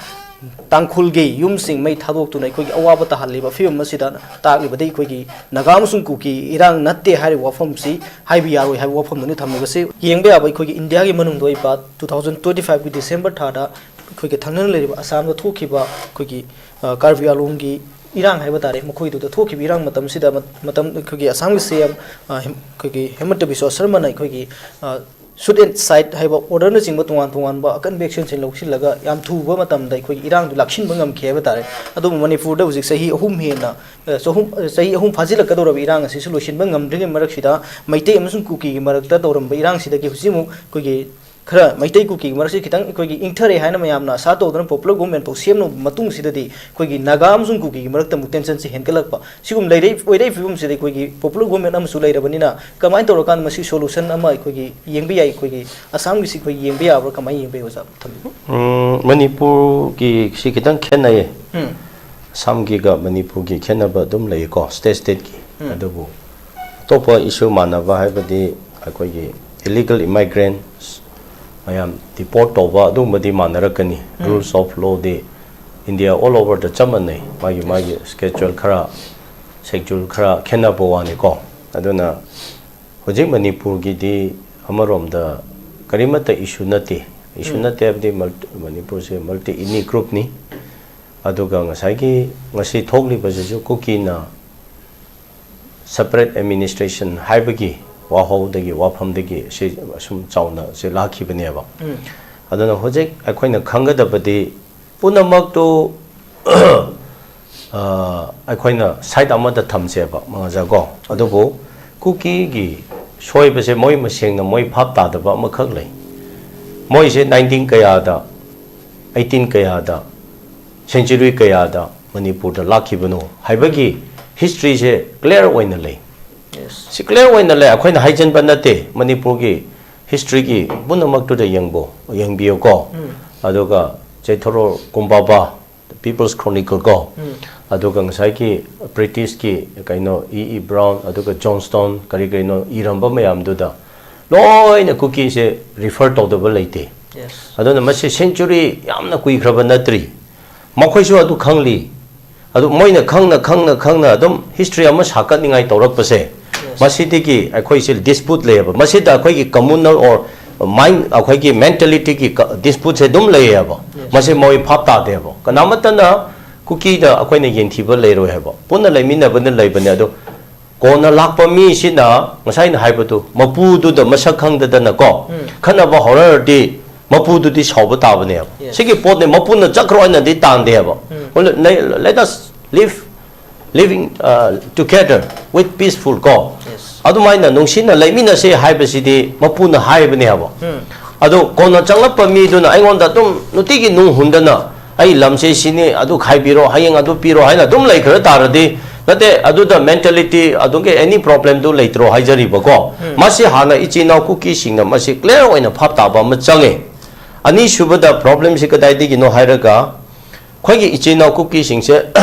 ꯇꯥꯡꯈꯨꯜꯒꯤ ꯌꯨꯝꯁꯤꯡ ꯃꯩ ꯊꯥꯗꯣꯛꯇꯨꯅ ꯑꯩꯈꯣꯏꯒꯤ ꯑꯋꯥꯕ ꯇꯥꯍꯜꯂꯤꯕ ꯐꯤꯕꯝ ꯑꯁꯤꯗ ꯇꯥꯛꯂꯤꯕꯗꯤ ꯑꯩꯈꯣꯏꯒꯤ ꯅꯥꯒꯥ ꯑꯃꯁꯨꯡ ꯀꯨꯀꯤ ꯏꯔꯥꯡ ꯅꯠꯇꯦ ꯍꯥꯏꯔꯤꯕ ꯋꯥꯐꯝꯁꯤ ꯍꯥꯏꯕ ꯌꯥꯔꯣꯏ ꯍꯥꯏꯕ ꯋꯥꯐꯝꯗꯨꯅꯤ ꯊꯝꯂꯤꯕꯁꯤ꯫ ꯌꯦꯡꯕ ꯌꯥꯕ ꯑꯩꯈꯣꯏꯒꯤ ꯏꯟꯗꯤꯌꯥꯒꯤ ꯃꯅꯨꯡꯗ ꯑꯣꯏꯕ two thousand twenty five ꯀꯤ December ꯊꯥꯗ ꯑꯩꯈꯣꯏꯒꯤ ꯊꯪꯅꯅ ꯂꯩꯔꯤꯕ ꯑꯁꯥꯝꯗ ꯊꯣꯛꯈꯤꯕ ꯑꯩꯈꯣꯏꯒꯤ, ꯑ, ꯀꯥꯔꯕꯤ ꯑꯥꯂꯣꯡꯒꯤ ꯏꯔꯥꯡ ꯍꯥꯏꯕ ꯇꯥꯔꯦ, ꯃꯈꯣꯏꯗꯨꯗ ꯊꯣꯛꯈꯤꯕ ꯏꯔꯥꯡ ꯃꯇꯝꯁꯤꯗ ꯃ-, ꯃꯇꯝ ꯑꯩꯈꯣꯏꯒꯤ ꯑꯁꯥꯝꯒꯤ C M, ꯑ, ꯍꯤꯝ-, ꯑꯩꯈꯣꯏꯒꯤ ꯍꯤꯃꯟꯇ ꯕꯤꯁ꯭ꯋ ꯁꯔꯃꯅ ꯑꯩꯈꯣꯏꯒꯤ, ꯑ, shoot and sight ꯍꯥꯏꯕ order ꯅꯆꯤꯡꯕ ꯇꯣꯉꯥꯟ ꯇꯣꯉꯥꯟꯕ ꯑꯀꯟꯕ action ꯁꯤꯡ ꯂꯧꯁꯤꯜꯂꯒ ꯌꯥꯝ ꯊꯨꯕ ꯃꯇꯝꯗ ꯑꯩꯈꯣꯏꯒꯤ ꯏꯔꯥꯡꯗꯨ ꯂꯥꯛꯁꯤꯟꯕ ꯉꯝꯈꯤ ꯍꯥꯏꯕ ꯇꯥꯔꯦ꯫ ꯑꯗꯨꯕꯨ ꯃꯅꯤꯄꯨꯔꯗ ꯍꯧꯖꯤꯛ ꯆꯍꯤ ꯑꯍꯨꯝ ꯍꯦꯟꯅ, ꯑ, ꯆꯍꯨꯝ, ꯑ, ꯆꯍꯤ ꯑꯍꯨꯝ ꯐꯥꯖꯤꯜꯂꯛꯀꯗꯧꯔꯕ ꯏꯔꯥꯡ ꯑꯁꯤꯁꯨ ꯂꯣꯏꯁꯤꯟꯕ ꯉꯝꯗ꯭ꯔꯤꯉꯩ ꯃꯔꯛꯁꯤꯗ ꯃꯩꯇꯩ ꯑꯃꯁꯨꯡ ꯀꯨꯀꯤꯒꯤ ꯃꯔꯛꯇ ꯇꯧꯔꯝꯕ ꯏꯔꯥꯡꯁꯤꯗꯒꯤ ꯍꯧꯖꯤꯛ ꯑꯃꯨꯛ ꯑꯩꯈꯣꯏꯒꯤ ꯈꯔ ꯃꯩꯇꯩ ꯀꯨꯀꯤꯒꯤ ꯃꯔꯛꯁꯤ ꯈꯤꯇꯪ ꯑꯩꯈꯣꯏꯒꯤ ꯏꯪꯊꯔꯦ ꯍꯥꯏꯅ ꯃꯌꯥꯝꯅ ꯑꯁꯥ ꯇꯧꯗꯨꯅ popular government ꯐꯥꯎ ꯁꯦꯝꯂꯕ ꯃꯇꯨꯡꯁꯤꯗꯗꯤ ꯑꯩꯈꯣꯏꯒꯤ ꯅꯥꯒꯥ ꯑꯃꯁꯨꯡ ꯀꯨꯀꯤꯒꯤ ꯃꯔꯛꯇ ꯑꯃꯨꯛ tension ꯁꯤ ꯍꯦꯟꯒꯠꯂꯛꯄ, ꯁꯤꯒꯨꯝꯕ ꯂꯩꯔꯛ-, ꯑꯣꯏꯔꯛꯏ ꯐꯤꯕꯝꯁꯤꯗ ꯑꯩꯈꯣꯏꯒꯤ popular government ꯑꯃꯁꯨ ꯂꯩꯔꯕꯅꯤꯅ ꯀꯃꯥꯏꯅ ꯇꯧꯔꯀꯥꯟꯗ ꯃꯁꯤ solution ꯑꯃ ꯑꯩꯈꯣꯏꯒꯤ ꯌꯦꯡꯕ ꯌꯥꯏ, ꯑꯩꯈꯣꯏꯒꯤ ꯑꯁꯥꯝꯒꯤꯁꯤ ꯑꯩꯈꯣꯏ ꯌꯦꯡꯕ ꯌꯥꯕ꯭ꯔꯥ, ꯀꯃꯥꯏꯅ ꯌꯦꯡꯕ ꯌꯥꯏ ꯑꯣꯖꯥ? ꯊꯝꯕꯤꯌꯨ꯫ ꯎꯝ, ꯃꯅꯤꯄꯨꯔꯒꯤ ꯁꯤ ꯈꯤꯇꯪ ꯈꯦꯠꯅꯩꯌꯦ꯫ ꯎꯝ꯫ ꯑꯁꯥꯝꯒꯤꯒ ꯃꯅꯤꯄꯨꯔꯒꯤ ꯈꯦꯠꯅꯕ ꯑꯗꯨꯝ ꯂꯩꯀꯣ, state state ꯀꯤ꯫ ꯎꯝ꯫ ꯑꯗꯨꯕꯨ ꯑꯇꯣꯞꯄ issue ꯃꯥꯟꯅꯕ ꯍꯥꯏꯕꯗꯤ ꯑꯩꯈꯣꯏꯒꯤ illegal immigrants ꯃꯌꯥꯝ deport ꯇꯧꯕ ꯑꯗꯨꯒꯨꯝꯕꯗꯤ ꯃꯥꯟꯅꯔꯛꯀꯅꯤ꯫ ꯎꯝ꯫ Rules of law D India all over ꯗ ꯆꯞ ꯃꯥꯟꯅꯩ꯫ ꯃꯥꯒꯤ, ꯃꯥꯒꯤ schedule ꯈꯔ, schedule ꯈꯔ ꯈꯦꯠꯅꯕ ꯋꯥꯅꯤꯀꯣ꯫ ꯑꯗꯨꯅ ꯍꯧꯖꯤꯛ ꯃꯅꯤꯄꯨꯔꯒꯤꯗꯤ ꯑꯃꯔꯣꯝꯗ ꯀꯔꯤꯃꯠꯇ issue ꯅꯠꯇꯦ꯫ Issue ꯎꯝ꯫ ꯅꯠꯇꯦ ꯍꯥꯏꯕꯗꯤ multi-, ꯃꯅꯤꯄꯨꯔꯁꯦ multi ethnic group ꯅꯤ꯫ ꯑꯗꯨꯒ ꯉꯁꯥꯏꯒꯤ ꯉꯁꯤ ꯊꯣꯛꯂꯤꯕꯁꯤꯁꯨ ꯀꯨꯀꯤꯅ separate administration ꯍꯥꯏꯕꯒꯤ ꯋꯥꯍꯧꯗꯒꯤ, ꯋꯥꯐꯝꯗꯒꯤ ꯁꯤ ꯑꯁꯨꯝ ꯆꯥꯎꯅ ꯁꯤ ꯂꯥꯛꯈꯤꯕꯅꯦꯕ꯫ ꯎꯝ꯫ ꯑꯗꯨꯅ ꯍꯧꯖꯤꯛ ꯑꯩꯈꯣꯏꯅ ꯈꯪꯒꯗꯕꯗꯤ ꯄꯨꯝꯅꯃꯛꯇꯨ, ꯑ, ꯑꯩꯈꯣꯏꯅ side ꯑꯃꯗ ꯊꯝꯁꯦꯕ, ꯃꯉꯥꯖꯥꯀꯣ꯫ ꯑꯗꯨꯕꯨ ꯀꯨꯀꯤꯒꯤ ꯁꯣꯏꯕꯁꯦ ꯃꯣꯏ ꯃꯁꯦꯡꯅ ꯃꯣꯏ ꯚꯥꯞ ꯇꯥꯗꯕ ꯑꯃꯈꯛ ꯂꯩ꯫ ꯃꯣꯏꯁꯦ nineteen ꯀꯌꯥꯗ, eighteen ꯀꯌꯥꯗ, century ꯀꯌꯥꯗ ꯃꯅꯤꯄꯨꯔꯗ ꯂꯥꯛꯈꯤꯕꯅꯣ ꯍꯥꯏꯕꯒꯤ history ꯁꯦ clear ꯑꯣꯏꯅ ꯂꯩ꯫ Yes꯫ ꯁꯤ clear ꯑꯣꯏꯅ ꯂꯩ, ꯑꯩꯈꯣꯏꯅ ꯍꯥꯏꯖꯤꯟꯕ ꯅꯠꯇꯦ꯫ ꯃꯅꯤꯄꯨꯔꯒꯤ history ꯒꯤ ꯄꯨꯝꯅꯃꯛꯇꯨꯗ ꯌꯦꯡꯕꯣ-, ꯌꯦꯡꯕꯤꯌꯨꯀꯣ꯫ ꯎꯝ꯫ ꯑꯗꯨꯒ ꯆꯩꯊꯥꯔꯣꯜ ꯀꯨꯝꯕꯥꯕꯥ, People's Chronicle ꯀꯣ, ꯎꯝ꯫ ꯑꯗꯨꯒ ꯉꯁꯥꯏꯒꯤ British ꯀꯤ ꯀꯩꯅꯣ E E Brown, ꯑꯗꯨꯒ Johnstone, ꯀꯔꯤ ꯀꯔꯤꯅꯣ ꯏꯔꯝꯕ ꯃꯌꯥꯝꯗꯨꯗ ꯂꯣꯏꯅ ꯀꯨꯀꯤꯁꯦ refer ꯇꯧꯗꯕ ꯂꯩꯇꯦ꯫ Yes꯫ ꯑꯗꯨꯅ ꯃꯁꯤ century ꯌꯥꯝꯅ ꯀꯨꯏꯈ꯭ꯔꯕ ꯅꯠꯇ꯭ꯔꯤ꯫ ꯃꯈꯣꯏꯁꯨ ꯑꯗꯨ ꯈꯪꯂꯤ꯫ ꯑꯗꯨ ꯃꯣꯏꯅ ꯈꯪꯅ ꯈꯪꯅ ꯈꯪꯅ ꯑꯗꯨꯝ ꯍꯤꯁꯇ꯭ꯔꯤ ꯑꯃ ꯁꯥꯒꯠꯅꯤꯡꯉꯥꯏ ꯇꯧꯔꯛꯄꯁꯦ, ꯃꯁꯤꯗꯒꯤ ꯑꯩꯈꯣꯏꯁꯦ ꯗꯤꯁꯄ꯭ꯌꯨꯠ ꯂꯩꯌꯦꯕ꯫ ꯃꯁꯤꯗ ꯑꯩꯈꯣꯏꯒꯤ ꯀꯝꯃꯨꯅꯦꯜ ꯑꯣꯔ ꯃꯥꯏꯟ, ꯑꯩꯈꯣꯏꯒꯤ ꯃꯦꯟꯇꯦꯂꯤꯇꯤꯒꯤ ꯗꯤꯁꯄ꯭ꯌꯨꯠꯁꯦ ꯑꯗꯨꯝ ꯂꯩꯌꯦꯕ꯫ ꯃꯁꯤ ꯃꯣꯏ ꯚꯥꯞ ꯇꯥꯗꯦꯕ꯫ ꯀꯅꯥꯃꯠꯇꯅ ꯀꯨꯀꯤꯗ ꯑꯩꯈꯣꯏꯅ ꯌꯦꯡꯊꯤꯕ ꯂꯩꯔꯣꯏ ꯍꯥꯏꯕ꯫ ꯄꯨꯟꯅ ꯂꯩꯃꯤꯟꯅꯕꯅ ꯂꯩꯕꯅꯦ꯫ ꯑꯗꯣ ꯀꯣꯟꯅ ꯂꯥꯛꯄ ꯃꯤꯁꯤꯅ ꯉꯁꯥꯏ ꯑꯩꯅ ꯍꯥꯏꯕꯗꯨ, ꯃꯄꯨꯗꯨꯗ ꯃꯁꯛ ꯈꯪꯗꯗꯅꯀꯣ, ꯎꯝ꯫ ꯈꯠꯅꯕ ꯍꯧꯔꯛꯑꯗꯤ ꯃꯄꯨꯗꯨꯗꯤ ꯁꯥꯎꯕ ꯇꯥꯕꯅꯦꯕ꯫ Yes. ꯁꯤꯒꯤ ꯄꯣꯠꯅꯦ, ꯃꯄꯨꯅ ꯆꯠꯈ꯭ꯔꯣ ꯍꯥꯏꯅꯗꯤ ꯇꯥꯟꯗꯦꯕ꯫ ꯎꯝ꯫ Let us live, living, uh, together with peaceful ꯀꯣ꯫ Yes. ꯑꯗꯨꯃꯥꯏꯅ ꯅꯨꯡꯁꯤꯅ ꯂꯩꯃꯤꯟꯅꯁꯦ ꯍꯥꯏꯕꯁꯤꯗꯤ ꯃꯄꯨꯅ ꯍꯥꯏꯕꯅꯦꯕ꯫ ꯎꯝ꯫ ꯑꯗꯨ ꯀꯣꯟꯅ ꯆꯪꯂꯛꯄ ꯃꯤꯗꯨꯅ ꯑꯩꯉꯣꯟꯗ ꯑꯗꯨꯝ ꯅꯨꯡꯇꯤꯒꯤ ꯅꯨꯡ ꯍꯨꯟꯗꯅ, "ꯑꯩ ꯂꯝꯁꯦ ꯁꯤꯅꯤ, ꯑꯗꯨ ꯈꯥꯏꯕꯤꯔꯣ, ꯍꯌꯦꯡ ꯑꯗꯨ ꯄꯤꯔꯣ" ꯍꯥꯏꯅ ꯑꯗꯨꯝ ꯂꯩꯈ꯭ꯔ ꯇꯥꯔꯗꯤ, ꯅꯠꯇꯦ, ꯑꯗꯨꯗ ꯃꯦꯟꯇꯦꯂꯤꯇꯤ ꯑꯗꯨꯒꯤ ꯑꯦꯅꯤ ꯄ꯭ꯔꯣꯕ꯭ꯂꯦꯝꯗꯨ ꯂꯩꯇ꯭ꯔꯣ ꯍꯥꯏꯖꯔꯤꯕꯀꯣ꯫ ꯎꯝ꯫ ꯃꯁꯤ ꯍꯥꯟꯅ ꯏꯆꯤꯟ ꯏꯅꯥꯎ ꯀꯨꯀꯤꯁꯤꯡꯅ ꯃꯁꯤ ꯀ꯭ꯂꯤꯌꯥꯔ ꯑꯣꯏꯅ ꯚꯥꯞ ꯇꯥꯕ ꯑꯃ ꯆꯪꯉꯦ꯫ ꯑꯅꯤꯁꯨꯕꯗ ꯄ꯭ꯔꯣꯕ꯭ꯂꯦꯝꯁꯤ ꯀꯗꯥꯏꯗꯒꯤꯅꯣ ꯍꯥꯏꯔꯒ, ꯑꯩꯈꯣꯏꯒꯤ ꯏꯆꯤꯟ ꯏꯅꯥꯎ ꯀꯨꯀꯤꯁꯤꯡꯁꯦ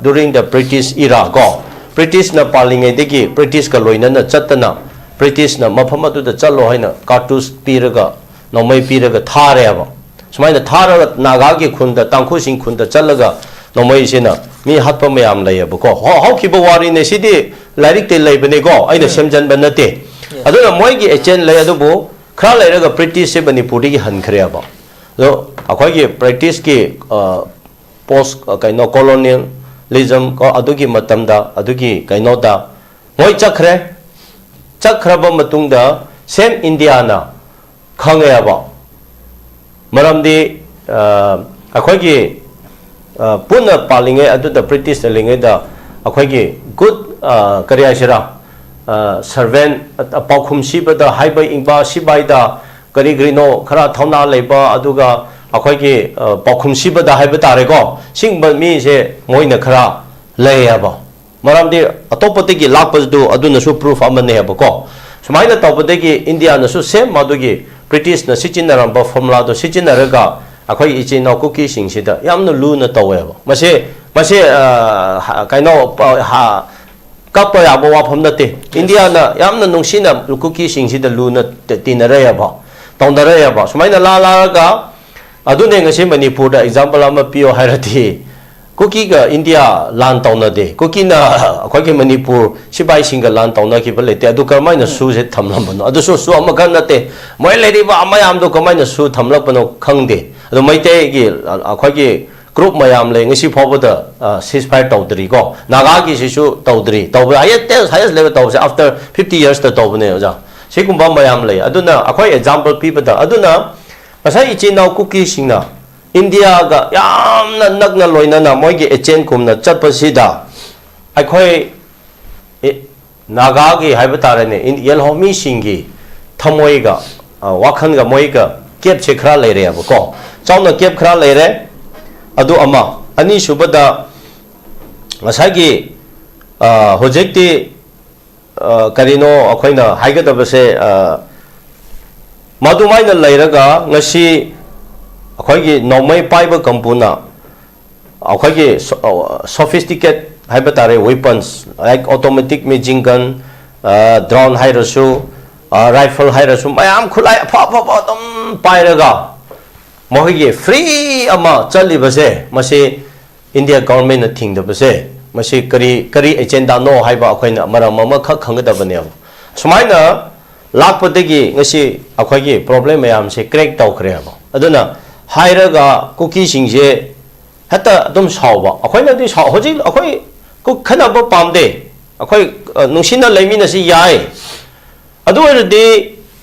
during the British era ꯀꯣ, ꯕ꯭ꯔꯤꯇꯤꯁꯅ ꯄꯥꯜꯂꯤꯉꯩꯗꯒꯤ ꯕ꯭ꯔꯤꯇꯤꯁꯀ ꯂꯣꯏꯅꯅ ꯆꯠꯇꯅ, ꯕ꯭ꯔꯤꯇꯤꯁꯅ ꯃꯐꯝ ꯑꯗꯨꯗ ꯆꯠꯂꯣ ꯍꯥꯏꯅ ꯀꯥꯔꯇꯨꯁ ꯄꯤꯔꯒ, ꯅꯣꯡꯃꯩ ꯄꯤꯔꯒ ꯊꯥꯔꯦꯕ꯫ ꯁꯨꯃꯥꯏꯅ ꯊꯥꯔꯒ ꯅꯥꯒꯥꯒꯤ ꯈꯨꯟꯗ, ꯇꯥꯡꯈꯨꯜꯁꯤꯡ ꯈꯨꯟꯗ ꯆꯠꯂꯒ ꯅꯣꯡꯃꯩꯁꯤꯅ ꯃꯤ ꯍꯥꯠꯄ ꯃꯌꯥꯝ ꯂꯩꯌꯦꯕꯀꯣ꯫ ꯍꯧ-, ꯍꯧꯈꯤꯕ ꯋꯥꯔꯤꯅꯦ ꯁꯤꯗꯤ, ꯂꯥꯏꯔꯤꯛꯇ ꯂꯩꯕꯅꯦꯀꯣ, ꯑꯩꯅ ꯎꯝ꯫ ꯁꯦꯝꯖꯟꯕ ꯅꯠꯇꯦ꯫ Yes. ꯑꯗꯨꯅ ꯃꯣꯏꯒꯤ ꯑꯦꯖꯦꯟ ꯂꯩ, ꯑꯗꯨꯕꯨ ꯈꯔ ꯂꯩꯔꯒ ꯕ꯭ꯔꯤꯇꯤꯁꯁꯦ ꯃꯅꯤꯄꯨꯔꯗꯒꯤ ꯍꯟꯈ꯭ꯔꯦꯕ꯫ ꯑꯗꯣ ꯑꯩꯈꯣꯏꯒꯤ ꯕ꯭ꯔꯤꯇꯤꯁꯀꯤ, ꯑ, ꯄꯣꯁ, ꯑ, ꯀꯩꯅꯣ, ꯀꯣꯂꯣꯅꯤꯌꯦꯂꯤꯖꯝ ꯀꯣ, ꯑꯗꯨꯒꯤ ꯃꯇꯝꯗ, ꯑꯗꯨꯒꯤ ꯀꯩꯅꯣꯗ ꯃꯣꯏ ꯆꯠꯈ꯭ꯔꯦ꯫ ꯆꯠꯈ꯭ꯔꯕ ꯃꯇꯨꯡꯗ ꯁꯦꯝ ꯏꯟꯗꯤꯌꯥꯅ ꯈꯪꯉꯦꯕ꯫ ꯃꯔꯝꯗꯤ, ꯑ, ꯑꯩꯈꯣꯏꯒꯤ, ꯑ, ꯄꯨꯟꯅ ꯄꯥꯜꯂꯤꯉꯩ ꯑꯗꯨꯗ, ꯕ꯭ꯔꯤꯇꯤꯁꯅ ꯂꯩꯉꯩꯗ ꯑꯩꯈꯣꯏꯒꯤ ꯒꯨꯗ, ꯑ, ꯀꯔꯤ ꯍꯥꯏꯁꯤꯔꯥ, ꯑ, ꯁꯔꯚꯦꯟ, ꯑ, ꯄꯥꯎꯈꯨꯝ ꯁꯤꯕꯗ ꯍꯥꯏꯕ ꯏꯟꯕ ꯁꯤꯕꯥꯏꯗ ꯀꯔꯤ ꯀꯔꯤꯅꯣ ꯈꯔ ꯊꯧꯅꯥ ꯂꯩꯕ, ꯑꯗꯨꯒ ꯑꯩꯈꯣꯏꯒꯤ, ꯑ, ꯄꯥꯎꯈꯨꯝ ꯁꯤꯕꯗ ꯍꯥꯏꯕ ꯇꯥꯔꯦꯀꯣ, ꯁꯤꯒꯨꯝꯕ ꯃꯤꯁꯦ ꯃꯣꯏꯅ ꯈꯔ ꯂꯩꯌꯦꯕ꯫ ꯃꯔꯝꯗꯤ ꯑꯇꯣꯞꯄꯗꯒꯤ ꯂꯥꯛꯄꯗꯨ ꯑꯗꯨꯅꯁꯨ ꯄ꯭ꯔꯨꯐ ꯑꯃꯅꯦꯕꯀꯣ꯫ ꯁꯨꯃꯥꯏꯅ ꯇꯧꯕꯗꯒꯤ ꯏꯟꯗꯤꯌꯥꯅꯁꯨ ꯁꯦꯝ ꯃꯗꯨꯒꯤ ꯕ꯭ꯔꯤꯇꯤꯁꯅ ꯁꯤꯖꯤꯟꯅꯔꯝꯕ ꯐꯣꯔꯃꯨꯂꯥꯗꯣ ꯁꯤꯖꯤꯟꯅꯔꯒ ꯑꯩꯈꯣꯏ ꯏꯆꯤꯟ ꯏꯅꯥꯎ ꯀꯨꯀꯤꯁꯤꯡꯁꯤꯗ ꯌꯥꯝꯅ ꯂꯨꯅ ꯇꯧꯋꯦꯕ꯫ ꯃꯁꯤ, ꯃꯁꯤ, ꯑ, ꯍ-, ꯀꯩꯅꯣ, ꯄ-, ꯍ-, ꯀꯛꯄ ꯌꯥꯕ ꯋꯥꯐꯝ ꯅꯠꯇꯦ꯫ ꯏꯟꯗꯤꯌꯥꯅ ꯌꯥꯝꯅ ꯅꯨꯡꯁꯤꯅ ꯀꯨꯀꯤꯁꯤꯡꯁꯤꯗ ꯂꯨꯅ ꯇ-, ꯇꯤꯟꯅꯔꯛꯑꯦꯕ, ꯇꯧꯅꯔꯛꯑꯦꯕ꯫ ꯁꯨꯃꯥꯏꯅ ꯂꯥ ꯂꯥꯔꯒ ꯑꯗꯨꯅꯦ ꯉꯁꯤ ꯃꯅꯤꯄꯨꯔꯗ ꯑꯦꯛꯖꯥꯝꯄꯜ ꯑꯃ ꯄꯤꯌꯣ ꯍꯥꯏꯔꯗꯤ, ꯀꯨꯀꯤꯒ ꯏꯟꯗꯤꯌꯥ ꯂꯥꯟ ꯇꯧꯅꯗꯦ, ꯀꯨꯀꯤꯅ ꯑꯩꯈꯣꯏꯒꯤ ꯃꯅꯤꯄꯨꯔ ꯁꯤꯐꯥꯏꯁꯤꯡꯒ ꯂꯥꯟ ꯇꯧꯅꯈꯤꯕ ꯂꯩꯇꯦ꯫ ꯑꯗꯨ ꯀꯔꯝꯍꯥꯏꯅ ꯁꯨꯁꯦ ꯊꯝꯂꯝꯕꯅꯣ? ꯑꯗꯨꯁꯨ ꯁꯨ ꯑꯃꯈꯛ ꯅꯠꯇꯦ, ꯃꯣꯏ ꯂꯩꯔꯤꯕ ꯃꯌꯥꯝꯗꯣ ꯀꯃꯥꯏꯅ ꯁꯨ ꯊꯝꯂꯛꯄꯅꯣ ꯈꯪꯗꯦ꯫ ꯑꯗꯣ ꯃꯩꯇꯩꯒꯤ ꯑꯩꯈꯣꯏꯒꯤ ꯒ꯭ꯔꯨꯞ ꯃꯌꯥꯝ ꯂꯩ, ꯉꯁꯤ ꯐꯥꯎꯕꯗ ꯁꯤꯁ ꯐꯥꯏꯌꯔ ꯇꯧꯗ꯭ꯔꯤꯀꯣ, ꯅꯥꯒꯥꯒꯤꯁꯤꯁꯨ ꯇꯧꯗ꯭ꯔꯤ꯫ ꯇꯧꯕ ꯍꯥꯏꯌꯦꯁ ꯍꯥꯏꯌꯦꯁ ꯂꯦꯚꯦꯜ ꯇꯧꯕꯁꯦ ꯑꯥꯐꯇꯔ ꯐꯤꯐꯇꯤ ꯌꯔꯁꯇ ꯇꯧꯕꯅꯦ ꯑꯣꯖꯥ꯫ ꯁꯤꯒꯨꯝꯕ ꯃꯌꯥꯝ ꯂꯩ꯫ ꯑꯗꯨꯅ ꯑꯩꯈꯣꯏ ꯑꯦꯛꯖꯥꯝꯄꯜ ꯄꯤꯕꯗ, ꯑꯗꯨꯅ ꯉꯁꯥꯏ ꯏꯆꯤꯟ ꯏꯅꯥꯎ ꯀꯨꯀꯤꯁꯤꯡꯅ ꯏꯟꯗꯤꯌꯥꯒ ꯌꯥꯝꯅ ꯅꯛꯅ ꯂꯣꯏꯅꯅ ꯃꯣꯏꯒꯤ ꯑꯦꯖꯦꯟꯠꯀꯨꯝꯅ ꯆꯠꯄꯁꯤꯗ, ꯑꯩꯈꯣꯏ ꯅꯥꯒꯥꯒꯤ ꯍꯥꯏꯕ ꯇꯥꯔꯦꯅꯦ, ꯌꯦꯜꯍꯧꯃꯤꯁꯤꯡꯒꯤ ꯊꯃꯣꯏꯒ ꯋꯥꯈꯜꯒ ꯃꯣꯏꯒ ꯒꯦꯞꯁꯦ ꯈꯔ ꯂꯩꯔꯦꯕꯀꯣ꯫ ꯆꯥꯎꯅ ꯒꯦꯞ ꯈꯔ ꯂꯩꯔꯦ꯫ ꯑꯗꯨ ꯑꯃ꯫ ꯑꯅꯤꯁꯨꯕꯗ, ꯉꯁꯥꯏꯒꯤ ꯍꯧꯖꯤꯛꯇꯤ ꯀꯔꯤꯅꯣ ꯑꯩꯈꯣꯏꯅ ꯍꯥꯏꯒꯗꯕꯁꯦ, ꯃꯗꯨꯃꯥꯏꯅ ꯂꯩꯔꯒ ꯉꯁꯤ ꯑꯩꯈꯣꯏꯒꯤ ꯅꯣꯡꯃꯩ ꯄꯥꯏꯕ ꯀꯥꯡꯕꯨꯅ ꯑꯩꯈꯣꯏꯒꯤ ꯁꯣꯐꯤꯁꯇꯤꯀꯦꯠ ꯍꯥꯏꯕ ꯇꯥꯔꯦ, weapons like automatic machine gun, drone ꯍꯥꯏꯔꯁꯨ, ꯔꯥꯏꯐꯜ ꯍꯥꯏꯔꯁꯨ, ꯃꯌꯥꯝ ꯈꯨꯠꯂꯥꯏ ꯑꯐ ꯑꯐꯕ ꯑꯗꯨꯝ ꯄꯥꯏꯔꯒ ꯃꯈꯣꯏꯒꯤ ꯐ꯭ꯔꯤ ꯑꯃ ꯆꯠꯂꯤꯕꯁꯦ, ꯃꯁꯤ ꯏꯟꯗꯤꯌꯥ ꯒꯚꯔꯟꯃꯦꯟꯠꯅ ꯊꯤꯡꯗꯕꯁꯦ, ꯃꯁꯤ ꯀꯔꯤ ꯀꯔꯤ ꯑꯦꯖꯦꯟꯗꯥꯅꯣ ꯍꯥꯏꯕ ꯑꯩꯈꯣꯏꯅ ꯃꯔꯝ ꯑꯃꯈꯛ ꯈꯪꯒꯗꯕꯅꯦꯕ꯫ ꯁꯨꯃꯥꯏꯅ ꯂꯥꯛꯄꯗꯒꯤ ꯉꯁꯤ ꯑꯩꯈꯣꯏꯒꯤ ꯄ꯭ꯔꯣꯕ꯭ꯂꯦꯝ ꯃꯌꯥꯝꯁꯦ ꯀ꯭ꯔꯦꯛ ꯇꯧꯈ꯭ꯔꯦꯕ꯫ ꯑꯗꯨꯅ ꯍꯥꯏꯔꯒ ꯀꯨꯀꯤꯁꯤꯡꯁꯦ ꯍꯦꯛꯇ ꯑꯗꯨꯝ ꯁꯥꯎꯕ꯫ ꯑꯩꯈꯣꯏꯅꯗꯤ ꯁꯥꯎ-, ꯍꯧꯖꯤꯛ ꯑꯩꯈꯣꯏ ꯀꯨꯛ ꯈꯠꯅꯕ ꯄꯥꯝꯗꯦ꯫ ꯑꯩꯈꯣꯏ, ꯑ, ꯅꯨꯡꯁꯤꯅ ꯂꯩꯃꯤꯟꯅꯁꯤ ꯌꯥꯏ꯫ ꯑꯗꯨ ꯑꯣꯏꯔꯗꯤ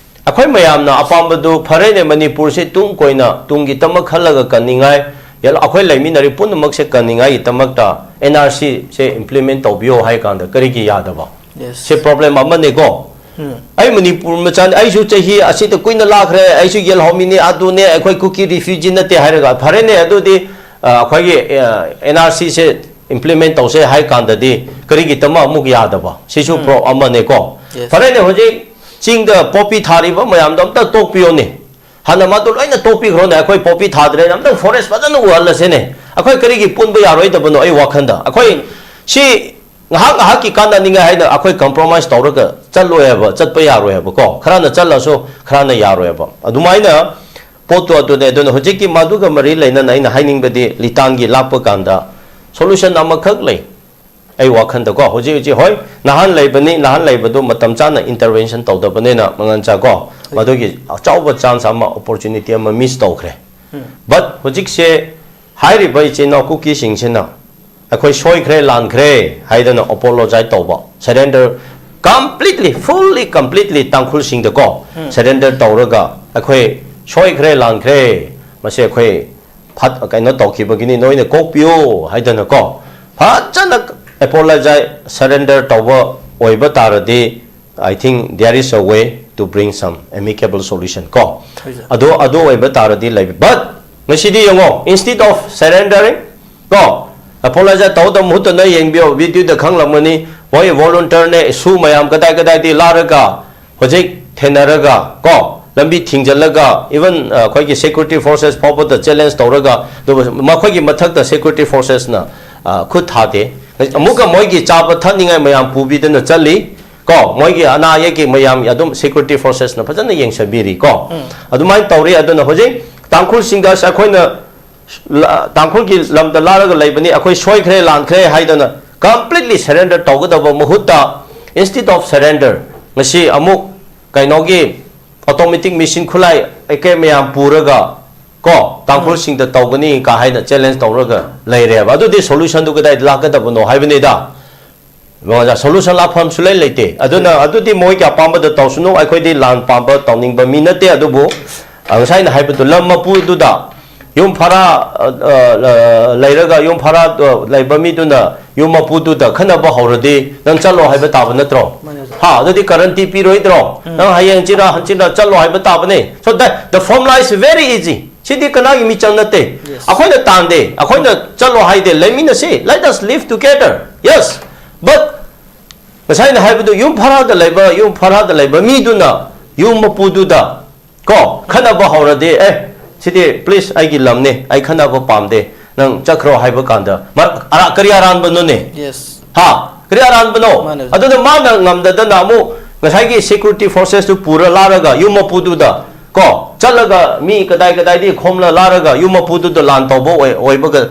ꯑꯩꯈꯣꯏ ꯃꯌꯥꯝꯅ ꯑꯄꯥꯝꯕꯗꯨ ꯐꯔꯦꯅꯦ, ꯃꯅꯤꯄꯨꯔꯁꯦ ꯇꯨꯡ ꯀꯣꯏꯅ ꯇꯨꯡꯒꯤꯗꯃꯛ ꯈꯜꯂꯒ ꯀꯟꯅꯤꯡꯉꯥꯏ, ꯌꯥ-, ꯑꯩꯈꯣꯏ ꯂꯩꯃꯤꯟꯅꯔꯤ ꯄꯨꯝꯅꯃꯛꯁꯦ ꯀꯟꯅꯤꯡꯉꯥꯏꯒꯤꯗꯃꯛꯇ ꯑꯦꯟ ꯑꯥꯔ ꯁꯤꯁꯦ ꯏꯝꯄ꯭ꯂꯤꯃꯦꯟ ꯇꯧꯕꯤꯌꯣ ꯍꯥꯏ ꯀꯥꯟꯗ ꯀꯔꯤꯒꯤ ꯌꯥꯗꯕ? ꯁꯤ ꯄ꯭ꯔꯣꯕ꯭ꯂꯦꯝ ꯑꯃꯅꯦꯀꯣ꯫ ꯎꯝ꯫ ꯑꯩ ꯃꯅꯤꯄꯨꯔ ꯃꯆꯥꯅꯤ, ꯑꯩꯁꯨ ꯆꯍꯤ ꯑꯁꯤꯗ ꯀꯨꯏꯅ ꯂꯥꯛꯈ꯭ꯔꯦ, ꯑꯩꯁꯨ ꯌꯦꯜꯍꯧꯃꯤꯅꯤ, ꯑꯗꯨꯅꯦ, ꯑꯩꯈꯣꯏ ꯀꯨꯀꯤ ꯔꯤꯐ꯭ꯌꯨꯖꯤ ꯅꯠꯇꯦ ꯍꯥꯏꯔꯒ, ꯐꯔꯦꯅꯦ, ꯑꯗꯨꯗꯤ, ꯑ, ꯑꯩꯈꯣꯏꯒꯤ, ꯑ, ꯑꯦꯟ ꯑꯥꯔ ꯁꯤꯁꯦ ꯏꯝꯄ꯭ꯂꯤꯃꯦꯟ ꯇꯧꯁꯦ ꯍꯥꯏ ꯀꯥꯟꯗꯗꯤ ꯀꯔꯤꯒꯤꯗꯃꯛ ꯑꯃꯨꯛ ꯌꯥꯗꯕ? ꯁꯤꯁꯨ ꯎꯝ꯫ ꯄ꯭ꯔꯣ ꯑꯃꯅꯦꯀꯣ꯫ ꯌꯦꯁ꯫ ꯐꯔꯦꯅꯦ, ꯍꯧꯖꯤꯛ ꯆꯤꯡꯗ ꯄꯣꯄꯤ ꯊꯥꯔꯤꯕ ꯃꯌꯥꯝꯗꯣ ꯑꯝꯇ ꯇꯣꯛꯄꯤꯌꯣꯅꯦ꯫ ꯍꯥꯟꯅ ꯃꯗꯨ ꯂꯣꯏꯅ ꯇꯣꯛꯄꯤꯈ꯭ꯔꯣꯅꯦ꯫ ꯑꯩꯈꯣꯏ ꯄꯣꯄꯤ ꯊꯥꯗ꯭ꯔꯦꯅ ꯑꯝꯇꯪ ꯐꯣꯔꯦꯁ ꯐꯖꯅ ꯎꯍꯜꯂꯁꯤꯅꯦ꯫ ꯑꯩꯈꯣꯏ ꯀꯔꯤꯒꯤ ꯄꯨꯟꯕ ꯌꯥꯔꯣꯏꯗꯕꯅꯣ? ꯑꯩ ꯋꯥꯈꯜꯗ ꯑꯩꯈꯣꯏ ꯁꯤ ꯉꯥꯏꯍꯥꯛ ꯉꯥꯏꯍꯥꯛꯀꯤ ꯀꯥꯟꯅꯅꯤꯡꯉꯥꯏ ꯍꯥꯏꯅ ꯑꯩꯈꯣꯏ ꯀꯝꯄ꯭ꯔꯣꯃꯥꯏꯁ ꯇꯧꯔꯒ ꯆꯠꯂꯣꯏ ꯍꯥꯏꯕ, ꯆꯠꯄ ꯌꯥꯔꯣꯏ ꯍꯥꯏꯕꯀꯣ꯫ ꯈꯔꯅ ꯆꯠꯂꯁꯨ ꯈꯔꯅ ꯌꯥꯔꯣꯏ ꯍꯥꯏꯕ꯫ ꯑꯗꯨꯃꯥꯏꯅ ꯄꯣꯠꯇꯣ ꯑꯗꯨꯅꯦ꯫ ꯑꯗꯨꯅ ꯍꯧꯖꯤꯛꯀꯤ ꯃꯗꯨꯒ ꯃꯔꯤ ꯂꯩꯅꯅ ꯑꯩꯅ ꯍꯥꯏꯅꯤꯡꯕꯗꯤ, ꯂꯤꯇꯥꯟꯒꯤ ꯂꯥꯛꯄ ꯀꯥꯟꯗ solution ꯑꯃꯈꯛ ꯂꯩ꯫ ꯑꯩ ꯋꯥꯈꯜꯗꯀꯣ, ꯍꯧꯖꯤꯛ ꯍꯧꯖꯤꯛ, ꯍꯣꯏ, ꯅꯍꯥꯟ ꯂꯩꯕꯅꯤ, ꯅꯍꯥꯟ ꯂꯩꯕꯗꯨ ꯃꯇꯝ ꯆꯥꯅ intervention ꯇꯧꯗꯕꯅꯤꯅ, ꯃꯉꯥꯟꯆꯥ ꯀꯣ, ꯃꯗꯨꯒꯤ ꯑꯆꯧꯕ chance ꯑꯃ, opportunity ꯑꯃ miss ꯇꯧꯈ꯭ꯔꯦ꯫ But ꯍꯧꯖꯤꯛꯁꯦ ꯍꯥꯏꯔꯤꯕ ꯏꯆꯤꯟ ꯏꯅꯥꯎ ꯀꯨꯀꯤꯁꯤꯡꯁꯤꯅ ꯑꯩꯈꯣꯏ ꯁꯣꯏꯈ꯭ꯔꯦ, ꯂꯥꯟꯈ꯭ꯔꯦ ꯍꯥꯏꯗꯅ apologize ꯇꯧꯕ, surrender, completely, fully, completely ꯇꯥꯡꯈꯨꯜꯁꯤꯡꯗꯀꯣ surrender ꯇꯧꯔꯒ, ꯑꯩꯈꯣꯏ ꯁꯣꯏꯈ꯭ꯔꯦ, ꯂꯥꯟꯈ꯭ꯔꯦ, ꯃꯁꯤ ꯑꯩꯈꯣꯏ ꯐꯠ-, ꯀꯩꯅꯣ ꯇꯧꯈꯤꯕꯒꯤꯅꯤ, ꯅꯣꯏꯅ ꯀꯣꯛꯄꯤꯌꯨ ꯍꯥꯏꯗꯅꯀꯣ, ꯐꯖꯅ apologize, surrender ꯇꯧꯕ ꯑꯣꯏꯕ ꯇꯥꯔꯗꯤ, I think there is a way to bring some amicable solution ꯀꯣ꯫ ꯑꯗꯨ, ꯑꯗꯨ ꯑꯣꯏꯕ ꯇꯥꯔꯗꯤ ꯂꯩ꯫ But ꯉꯁꯤꯗꯤ ꯌꯦꯡꯉꯣ, instead of surrendering ꯀꯣ, apologize ꯇꯧꯗꯕ ꯃꯍꯨꯠꯇꯅ, ꯌꯦꯡꯕꯤꯌꯣ, videoꯗ ꯈꯪꯂꯝꯒꯅꯤ, ꯃꯣꯏ volunteerꯅꯦ, ꯁꯨ ꯃꯌꯥꯝ ꯀꯗꯥꯏ ꯀꯗꯥꯏꯗꯤ ꯂꯥꯛꯔꯒ ꯍꯧꯖꯤꯛ ꯊꯦꯡꯅꯔꯒ ꯀꯣ, ꯂꯝꯕꯤ ꯊꯤꯡꯖꯤꯜꯂꯒ, even, ꯑ, ꯑꯩꯈꯣꯏꯒꯤ security forces ꯐꯥꯎꯕꯗ challenge ꯇꯧꯔꯒ, ꯑꯗꯨꯕꯨ ꯃꯈꯣꯏꯒꯤ ꯃꯊꯛꯇ security forcesꯅ, ꯑ, ꯈꯨꯠ ꯊꯥꯗꯦ꯫ ꯑꯃꯨꯛꯀ ꯃꯣꯏꯒꯤ ꯆꯥꯕ ꯊꯛꯅꯤꯡꯉꯥꯏ ꯃꯌꯥꯝ ꯄꯨꯕꯤꯗꯅ ꯆꯠꯂꯤ ꯀꯣ, ꯃꯣꯏꯒꯤ ꯑꯅꯥ ꯑꯌꯦꯛꯀꯤ ꯃꯌꯥꯝ ꯑꯗꯨꯝ security forcesꯅ ꯐꯖꯅ ꯌꯦꯡꯁꯤꯟꯕꯤꯔꯤ ꯀꯣ꯫ ꯑꯗꯨꯃꯥꯏꯅ ꯇꯧꯔꯤ꯫ ꯑꯗꯨꯅ ꯍꯧꯖꯤꯛ ꯇꯥꯡꯈꯨꯜꯁꯤꯡꯗ ꯑꯩꯈꯣꯏꯅ ꯂ-, ꯇꯥꯡꯈꯨꯜꯒꯤ ꯂꯝꯗ ꯂꯥꯛꯂꯒ ꯂꯩꯕꯅꯤ, ꯑꯩꯈꯣꯏ ꯁꯣꯏꯈ꯭ꯔꯦ, ꯂꯥꯟꯈ꯭ꯔꯦ ꯍꯥꯏꯗꯅ completely surrender ꯇꯧꯒꯗꯕ ꯃꯍꯨꯠꯇ, instead of surrender, ꯉꯁꯤ ꯑꯃꯨꯛ ꯀꯩꯅꯣꯒꯤ automatic machine ꯈꯨꯠꯂꯥꯏ ꯑꯦ ꯀꯦ ꯃꯌꯥꯝ ꯄꯨꯔꯒ ꯀꯣ, ꯇꯥꯡꯈꯨꯜꯁꯤꯡꯗ ꯇꯧꯒꯅꯤ ꯀꯥ ꯍꯥꯏꯅ challenge ꯇꯧꯔꯒ ꯂꯩꯔꯦꯕ꯫ ꯑꯗꯨꯗꯤ solutionꯗꯨ ꯀꯗꯥꯏꯗ ꯂꯥꯛꯀꯗꯕꯅꯣ ꯍꯥꯏꯕꯅꯤꯗ꯫ ꯃꯉꯥ solution ꯂꯥꯛꯐꯝ ꯁꯨꯂꯩ ꯂꯩꯇꯦ꯫ ꯑꯗꯨꯅ ꯑꯗꯨꯗꯤ ꯃꯣꯏꯒꯤ ꯑꯄꯥꯝꯕꯗ ꯇꯧꯁꯅꯨ, ꯑꯩꯈꯣꯏꯗꯤ ꯂꯥꯟ ꯄꯥꯝꯕ ꯇꯧꯅꯤꯡꯕ ꯃꯤ ꯅꯠꯇꯦ꯫ ꯑꯗꯨꯕꯨ, ꯑ, ꯉꯁꯥꯏ ꯑꯩꯅ ꯍꯥꯏꯕꯗꯨ, ꯂꯝ ꯃꯄꯨꯗꯨꯗ ꯌꯨꯝ ꯚꯔꯥ, ꯑ, ꯑ, ꯂꯩꯔꯒ, ꯌꯨꯝ ꯚꯔꯥ, ꯑ, ꯂꯩꯕ ꯃꯤꯗꯨꯅ ꯌꯨꯝ ꯃꯄꯨꯗꯨꯗ ꯈꯠꯅꯕ ꯍꯧꯔꯗꯤ, ꯅꯪ ꯆꯠꯂꯣ ꯍꯥꯏꯕ ꯇꯥꯕ ꯅꯠꯇ꯭ꯔꯣ? ꯃꯥꯅꯦ, ꯁꯥꯔ꯫ ꯍꯥ, ꯑꯗꯨꯗꯤ guarantee ꯄꯤꯔꯣꯏꯗ꯭ꯔꯣ? ꯎꯝ꯫ ꯅꯪ ꯍꯌꯦꯡ ꯆꯤꯔꯥ ꯍꯟꯆꯤꯔꯥ ꯆꯠꯂꯣ ꯍꯥꯏꯕ ꯇꯥꯕꯅꯦ꯫ So that, the formula is very easy. ꯁꯤꯗꯤ ꯀꯅꯥꯒꯤ ꯃꯤꯆꯪ ꯅꯠꯇꯦ꯫ Yes. ꯑꯩꯈꯣꯏꯅ ꯇꯥꯟꯗꯦ, ꯑꯩꯈꯣꯏꯅ ꯆꯠꯂꯣ ꯍꯥꯏꯗꯦ, ꯂꯩꯃꯤꯟꯅꯁꯤ, let us live together. Yes, but ꯉꯁꯥꯏꯅ ꯍꯥꯏꯕꯗꯨ, ꯌꯨꯝ ꯚꯔꯥꯗ ꯂꯩꯕ, ꯌꯨꯝ ꯚꯔꯥꯗ ꯂꯩꯕ ꯃꯤꯗꯨꯅ ꯌꯨꯝ ꯃꯄꯨꯗꯨꯗ ꯀꯣ, ꯈꯠꯅꯕ ꯍꯧꯔꯗꯤ, "ꯑꯦ, ꯁꯤꯗꯤ please ꯑꯩꯒꯤ ꯂꯝꯅꯦ, ꯑꯩ ꯈꯠꯅꯕ ꯄꯥꯝꯗꯦ, ꯅꯪ ꯆꯠꯈ꯭ꯔꯣ" ꯍꯥꯏꯕ ꯀꯥꯟꯗ, ꯃ-, ꯑꯔꯥ-, ꯀꯔꯤ ꯑꯔꯥꯟꯕꯅꯣꯅꯦ? Yes. ꯍꯥ? ꯀꯔꯤ ꯑꯔꯥꯟꯕꯅꯣ? ꯃꯥꯅꯦ꯫ ꯑꯗꯨꯅ ꯃꯥꯅ ꯉꯝꯗꯗꯅ ꯑꯃꯨꯛ ꯉꯁꯥꯏꯒꯤ security forcesꯇꯨ ꯄꯨꯔ ꯂꯥꯛꯂꯒ ꯌꯨꯝ ꯃꯄꯨꯗꯨꯗ ꯀꯣ, ꯆꯠꯂꯒ ꯃꯤ ꯀꯗꯥꯏ ꯀꯗꯥꯏꯗꯒꯤ ꯈꯣꯝꯂ ꯂꯥꯛꯂꯒ ꯌꯨꯝ ꯃꯄꯨꯗꯨꯗ ꯂꯥꯟ ꯇꯧꯕ ꯑꯣꯏ-, ꯑꯣꯏꯕꯒ,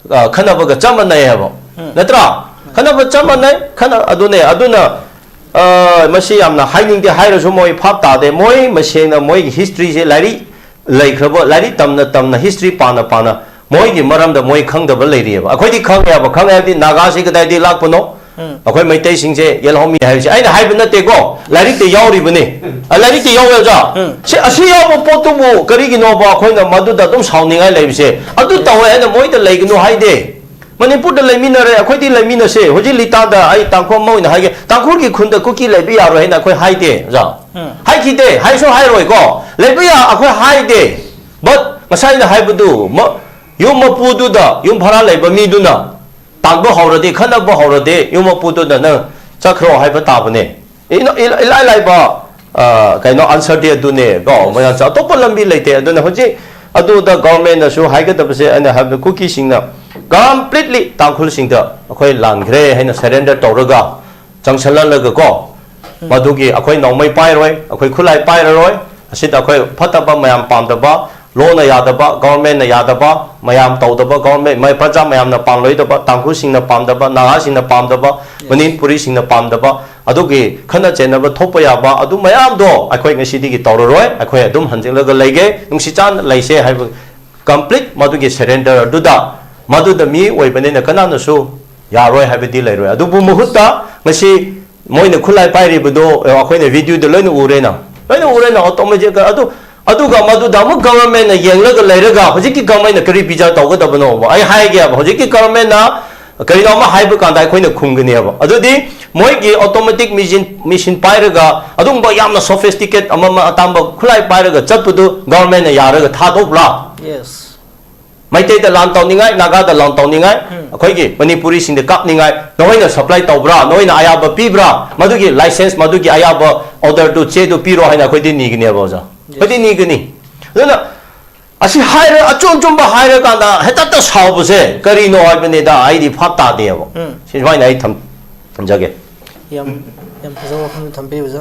ꯑ, ꯈꯟꯅꯕꯒ ꯆꯞ ꯃꯥꯟꯅꯩ ꯍꯥꯏꯕ꯫ ꯅꯠꯇ꯭ꯔꯥ? ꯈꯟꯅꯕ ꯆꯞ ꯃꯥꯟꯅꯩ꯫ ꯈꯟꯅ-, ꯑꯗꯨꯅꯦ, ꯑꯗꯨꯅ, ꯑ, ꯃꯁꯤ ꯌꯥꯝꯅ ꯍꯥꯏꯅꯤꯡꯗꯦ ꯍꯥꯏꯔꯁꯨ ꯃꯣꯏ ꯚꯥꯞ ꯇꯥꯗꯦ꯫ ꯃꯣꯏ ꯃꯁꯦꯡꯅ ꯃꯣꯏꯒꯤ historyꯁꯦ ꯂꯥꯏꯔꯤꯛ ꯂꯩꯈ꯭ꯔꯕ, ꯂꯥꯏꯔꯤꯛ ꯇꯝꯅ ꯇꯝꯅ, history ꯄꯥꯅ ꯄꯥꯅ ꯃꯣꯏꯒꯤ ꯃꯔꯝꯗ ꯃꯣꯏ ꯈꯪꯗꯕ ꯂꯩꯔꯤꯑꯕ꯫ ꯑꯩꯈꯣꯏꯗꯤ ꯈꯪꯉꯦꯕ꯫ ꯈꯪꯉꯦ ꯍꯥꯏꯕꯗꯤ ꯅꯥꯒꯥꯁꯤ ꯀꯗꯥꯏꯗꯒꯤ ꯂꯥꯛꯄꯅꯣ? ꯑꯩꯈꯣꯏ ꯃꯩꯇꯩꯁꯤꯡꯁꯦ ꯌꯦꯜꯍꯧꯃꯤ ꯍꯥꯏꯕꯁꯦ ꯑꯩꯅ ꯍꯥꯏꯕ ꯅꯠꯇꯦꯀꯣ, ꯂꯥꯏꯔꯤꯛꯇ ꯌꯥꯎꯔꯤꯕꯅꯤ꯫ ꯑ, ꯂꯥꯏꯔꯤꯛꯇ ꯌꯥꯎꯋꯦ ꯑꯣꯖꯥ꯫ ꯁꯤ, ꯑꯁꯤ ꯌꯥꯎꯕ ꯄꯣꯠꯇꯨꯕꯨ ꯀꯔꯤꯒꯤꯅꯣꯕ ꯑꯩꯈꯣꯏꯅ ꯃꯗꯨꯗ ꯑꯗꯨꯝ ꯁꯥꯎꯅꯤꯡꯉꯥꯏ ꯂꯩꯕꯁꯦ? ꯑꯗꯨ ꯇꯧꯋꯦ ꯍꯥꯏꯅ ꯃꯣꯏꯗ ꯂꯩꯒꯅꯨ ꯍꯥꯏꯗꯦ꯫ ꯃꯅꯤꯄꯨꯔꯗ ꯂꯩꯃꯤꯟꯅꯔꯦ, ꯑꯩꯈꯣꯏꯗꯤ ꯂꯩꯃꯤꯟꯅꯁꯦ꯫ ꯍꯧꯖꯤꯛ ꯂꯤꯇꯥꯗ ꯑꯩ ꯇꯥꯡꯈꯨꯜ ꯑꯃ ꯑꯣꯏꯅ ꯍꯥꯏꯒꯦ, ꯇꯥꯡꯈꯨꯜꯒꯤ ꯈꯨꯟꯗ ꯀꯨꯀꯤ ꯂꯩꯕ ꯌꯥꯔꯣꯏ ꯍꯥꯏꯅ ꯑꯩꯈꯣꯏ ꯍꯥꯏꯗꯦ ꯑꯣꯖꯥ꯫ ꯍꯥꯏꯈꯤꯗꯦ, ꯍꯥꯏꯁꯨ ꯍꯥꯏꯔꯣꯏꯀꯣ꯫ ꯂꯩꯕ ꯌꯥ-, ꯑꯩꯈꯣꯏ ꯍꯥꯏꯗꯦ꯫ But ꯉꯁꯥꯏ ꯑꯩꯅ ꯍꯥꯏꯕꯗꯨ, ꯃ-, ꯌꯨꯝ ꯃꯄꯨꯗꯨꯗ, ꯌꯨꯝ ꯚꯔꯥ ꯂꯩꯕ ꯃꯤꯗꯨꯅ ꯇꯥꯟꯕ ꯍꯧꯔꯗꯤ, ꯈꯠꯅꯕ ꯍꯧꯔꯗꯤ, ꯌꯨꯝ ꯃꯄꯨꯗꯨꯅ ꯅꯪ ꯆꯠꯈ꯭ꯔꯣ ꯍꯥꯏꯕ ꯇꯥꯕꯅꯦ꯫ ꯏꯅ-, ꯏꯂ-, ꯏꯂꯥꯏ ꯂꯥꯏꯕ, ꯑ, ꯀꯩꯅꯣ, answerꯗꯤ ꯑꯗꯨꯅꯦ ꯀꯣ꯫ ꯃꯌꯥꯝꯁꯦ ꯑꯇꯣꯞꯄ ꯂꯝꯕꯤ ꯂꯩꯇꯦ꯫ ꯑꯗꯨꯅ ꯍꯧꯖꯤꯛ ꯑꯗꯨꯗ governmentꯅꯁꯨ ꯍꯥꯏꯒꯗꯕꯁꯦ, ꯑꯩꯅ ꯍꯥꯏꯕꯗ ꯀꯨꯀꯤꯁꯤꯡꯅ completely ꯇꯥꯡꯈꯨꯜꯁꯤꯡꯗ ꯑꯩꯈꯣꯏ ꯂꯥꯟꯈ꯭ꯔꯦ ꯍꯥꯏꯅ surrender ꯇꯧꯔꯒ ꯆꯪꯁꯜꯍꯜꯂꯒ ꯀꯣ, ꯃꯗꯨꯒꯤ ꯑꯩꯈꯣꯏ ꯅꯣꯡꯃꯩ ꯄꯥꯏꯔꯣꯏ, ꯑꯩꯈꯣꯏ ꯈꯨꯠꯂꯥꯏ ꯄꯥꯏꯔꯔꯣꯏ, ꯑꯁꯤꯗ ꯑꯩꯈꯣꯏ ꯐꯠꯇꯕ ꯃꯌꯥꯝ ꯄꯥꯝꯗꯕ, ꯂꯣꯅ ꯌꯥꯗꯕ, governmentꯅ ꯌꯥꯗꯕ, ꯃꯌꯥꯝ ꯇꯧꯗꯕ, government, ꯃ-, ꯄ꯭ꯔꯖꯥ ꯃꯌꯥꯝꯅ ꯄꯥꯝꯂꯣꯏꯗꯕ, ꯇꯥꯡꯈꯨꯜꯁꯤꯡꯅ ꯄꯥꯝꯗꯕ, ꯅꯥꯒꯥꯁꯤꯡꯅ ꯄꯥꯝꯗꯕ, ꯃꯅꯤꯄꯨꯔꯤꯁꯤꯡꯅ ꯄꯥꯝꯗꯕ, ꯑꯗꯨꯒꯤ ꯈꯠꯅ ꯆꯩꯅꯕ ꯊꯣꯛꯄ ꯌꯥꯕ ꯑꯗꯨ ꯃꯌꯥꯝꯗꯣ ꯑꯩꯈꯣꯏ ꯉꯁꯤꯗꯒꯤ ꯇꯧꯔꯔꯣꯏ꯫ ꯑꯩꯈꯣꯏ ꯑꯗꯨꯝ ꯍꯟꯖꯤꯜꯂꯒ ꯂꯩꯒꯦ, ꯅꯨꯡꯁꯤ ꯆꯥꯟꯅ ꯂꯩꯁꯦ ꯍꯥꯏꯕ complete ꯃꯗꯨꯒꯤ surrender ꯑꯗꯨꯗ, ꯃꯗꯨꯗ ꯃꯤ ꯑꯣꯏꯕꯅꯤꯅ ꯀꯅꯥꯅꯁꯨ ꯌꯥꯔꯣꯏ ꯍꯥꯏꯕꯗꯤ ꯂꯩꯔꯣꯏ꯫ ꯑꯗꯨꯕꯨ ꯃꯍꯨꯠꯇ ꯉꯁꯤ ꯃꯣꯏꯅ ꯈꯨꯠꯂꯥꯏ ꯄꯥꯏꯔꯤꯕꯗꯣ, ꯑ, ꯑꯩꯈꯣꯏꯅ videoꯗ ꯂꯣꯏꯅ ꯎꯔꯦꯅ, ꯂꯣꯏꯅ ꯎꯔꯦꯅ, automatic꯫ ꯑꯗꯨ, ꯑꯗꯨꯒ ꯃꯗꯨꯗ ꯑꯃꯨꯛ governmentꯅ ꯌꯦꯡꯂꯒ ꯂꯩꯔꯒ ꯍꯧꯖꯤꯛꯀꯤ governmentꯅ ꯀꯔꯤ ꯄꯤꯖꯥ ꯇꯧꯒꯗꯕꯅꯣꯕ? ꯑꯩ ꯍꯥꯏꯒꯦꯕ, ꯍꯧꯖꯤꯛꯀꯤ governmentꯅ ꯀꯔꯤꯅꯣ ꯑꯃ ꯍꯥꯏꯕ ꯀꯥꯟꯗ ꯑꯩꯈꯣꯏꯅ ꯈꯨꯝꯒꯅꯦꯕ꯫ ꯑꯗꯨꯗꯤ ꯃꯣꯏꯒꯤ automatic machine, machine ꯄꯥꯏꯔꯒ ꯑꯗꯨꯒꯨꯝꯕ ꯌꯥꯝꯅ sophisticated ꯑꯃ, ꯑꯃ ꯑꯇꯥꯡꯕ ꯈꯨꯠꯂꯥꯏ ꯄꯥꯏꯔꯒ ꯆꯠꯄꯗꯨ governmentꯅ ꯌꯥꯔꯒ ꯊꯥꯗꯣꯛꯄ꯭ꯔꯥ? Yes. ꯃꯩꯇꯩꯗ ꯂꯥꯟ ꯇꯧꯅꯤꯡꯉꯥꯏ, ꯅꯥꯒꯥꯗ ꯂꯥꯟ ꯇꯧꯅꯤꯡꯉꯥꯏ, ꯑꯩꯈꯣꯏꯒꯤ ꯃꯅꯤꯄꯨꯔꯤꯁꯤꯡꯗ ꯀꯥꯞꯅꯤꯡꯉꯥꯏ ꯅꯈꯣꯏꯅ supply ꯇꯧꯕ꯭ꯔꯥ? ꯅꯈꯣꯏꯅ ꯑꯌꯥꯕ ꯄꯤꯕ꯭ꯔꯥ? ꯃꯗꯨꯒꯤ license, ꯃꯗꯨꯒꯤ ꯑꯌꯥꯕ orderꯗꯨ, ꯆꯦꯗꯨ ꯄꯤꯔꯣ ꯍꯥꯏꯅ ꯑꯩꯈꯣꯏꯗꯤ ꯅꯤꯒꯅꯦꯕ ꯑꯣꯖꯥ꯫ ꯑꯩꯈꯣꯏꯗꯤ ꯅꯤꯒꯅꯤ꯫ ꯑꯗꯨꯅ ꯑꯁꯤ ꯍꯥꯏꯔ, ꯑꯆꯨꯝ ꯑꯆꯨꯝꯕ ꯍꯥꯏꯔꯀꯥꯟꯗ ꯍꯦꯛꯇ ꯁꯥꯎꯕꯁꯦ ꯀꯔꯤꯅꯣ ꯍꯥꯏꯕꯅꯤꯗ, ꯑꯩꯗꯤ ꯚꯥꯞ ꯇꯥꯗꯦꯕ꯫ ꯁꯤ ꯁꯨꯃꯥꯏꯅ ꯑꯩ ꯊꯝ-, ꯊꯝꯖꯒꯦ꯫ ꯌꯥꯝ, ꯌꯥꯝ ꯐꯖꯕ ꯋꯥꯐꯝ ꯊꯝꯕꯤꯕꯁꯦ꯫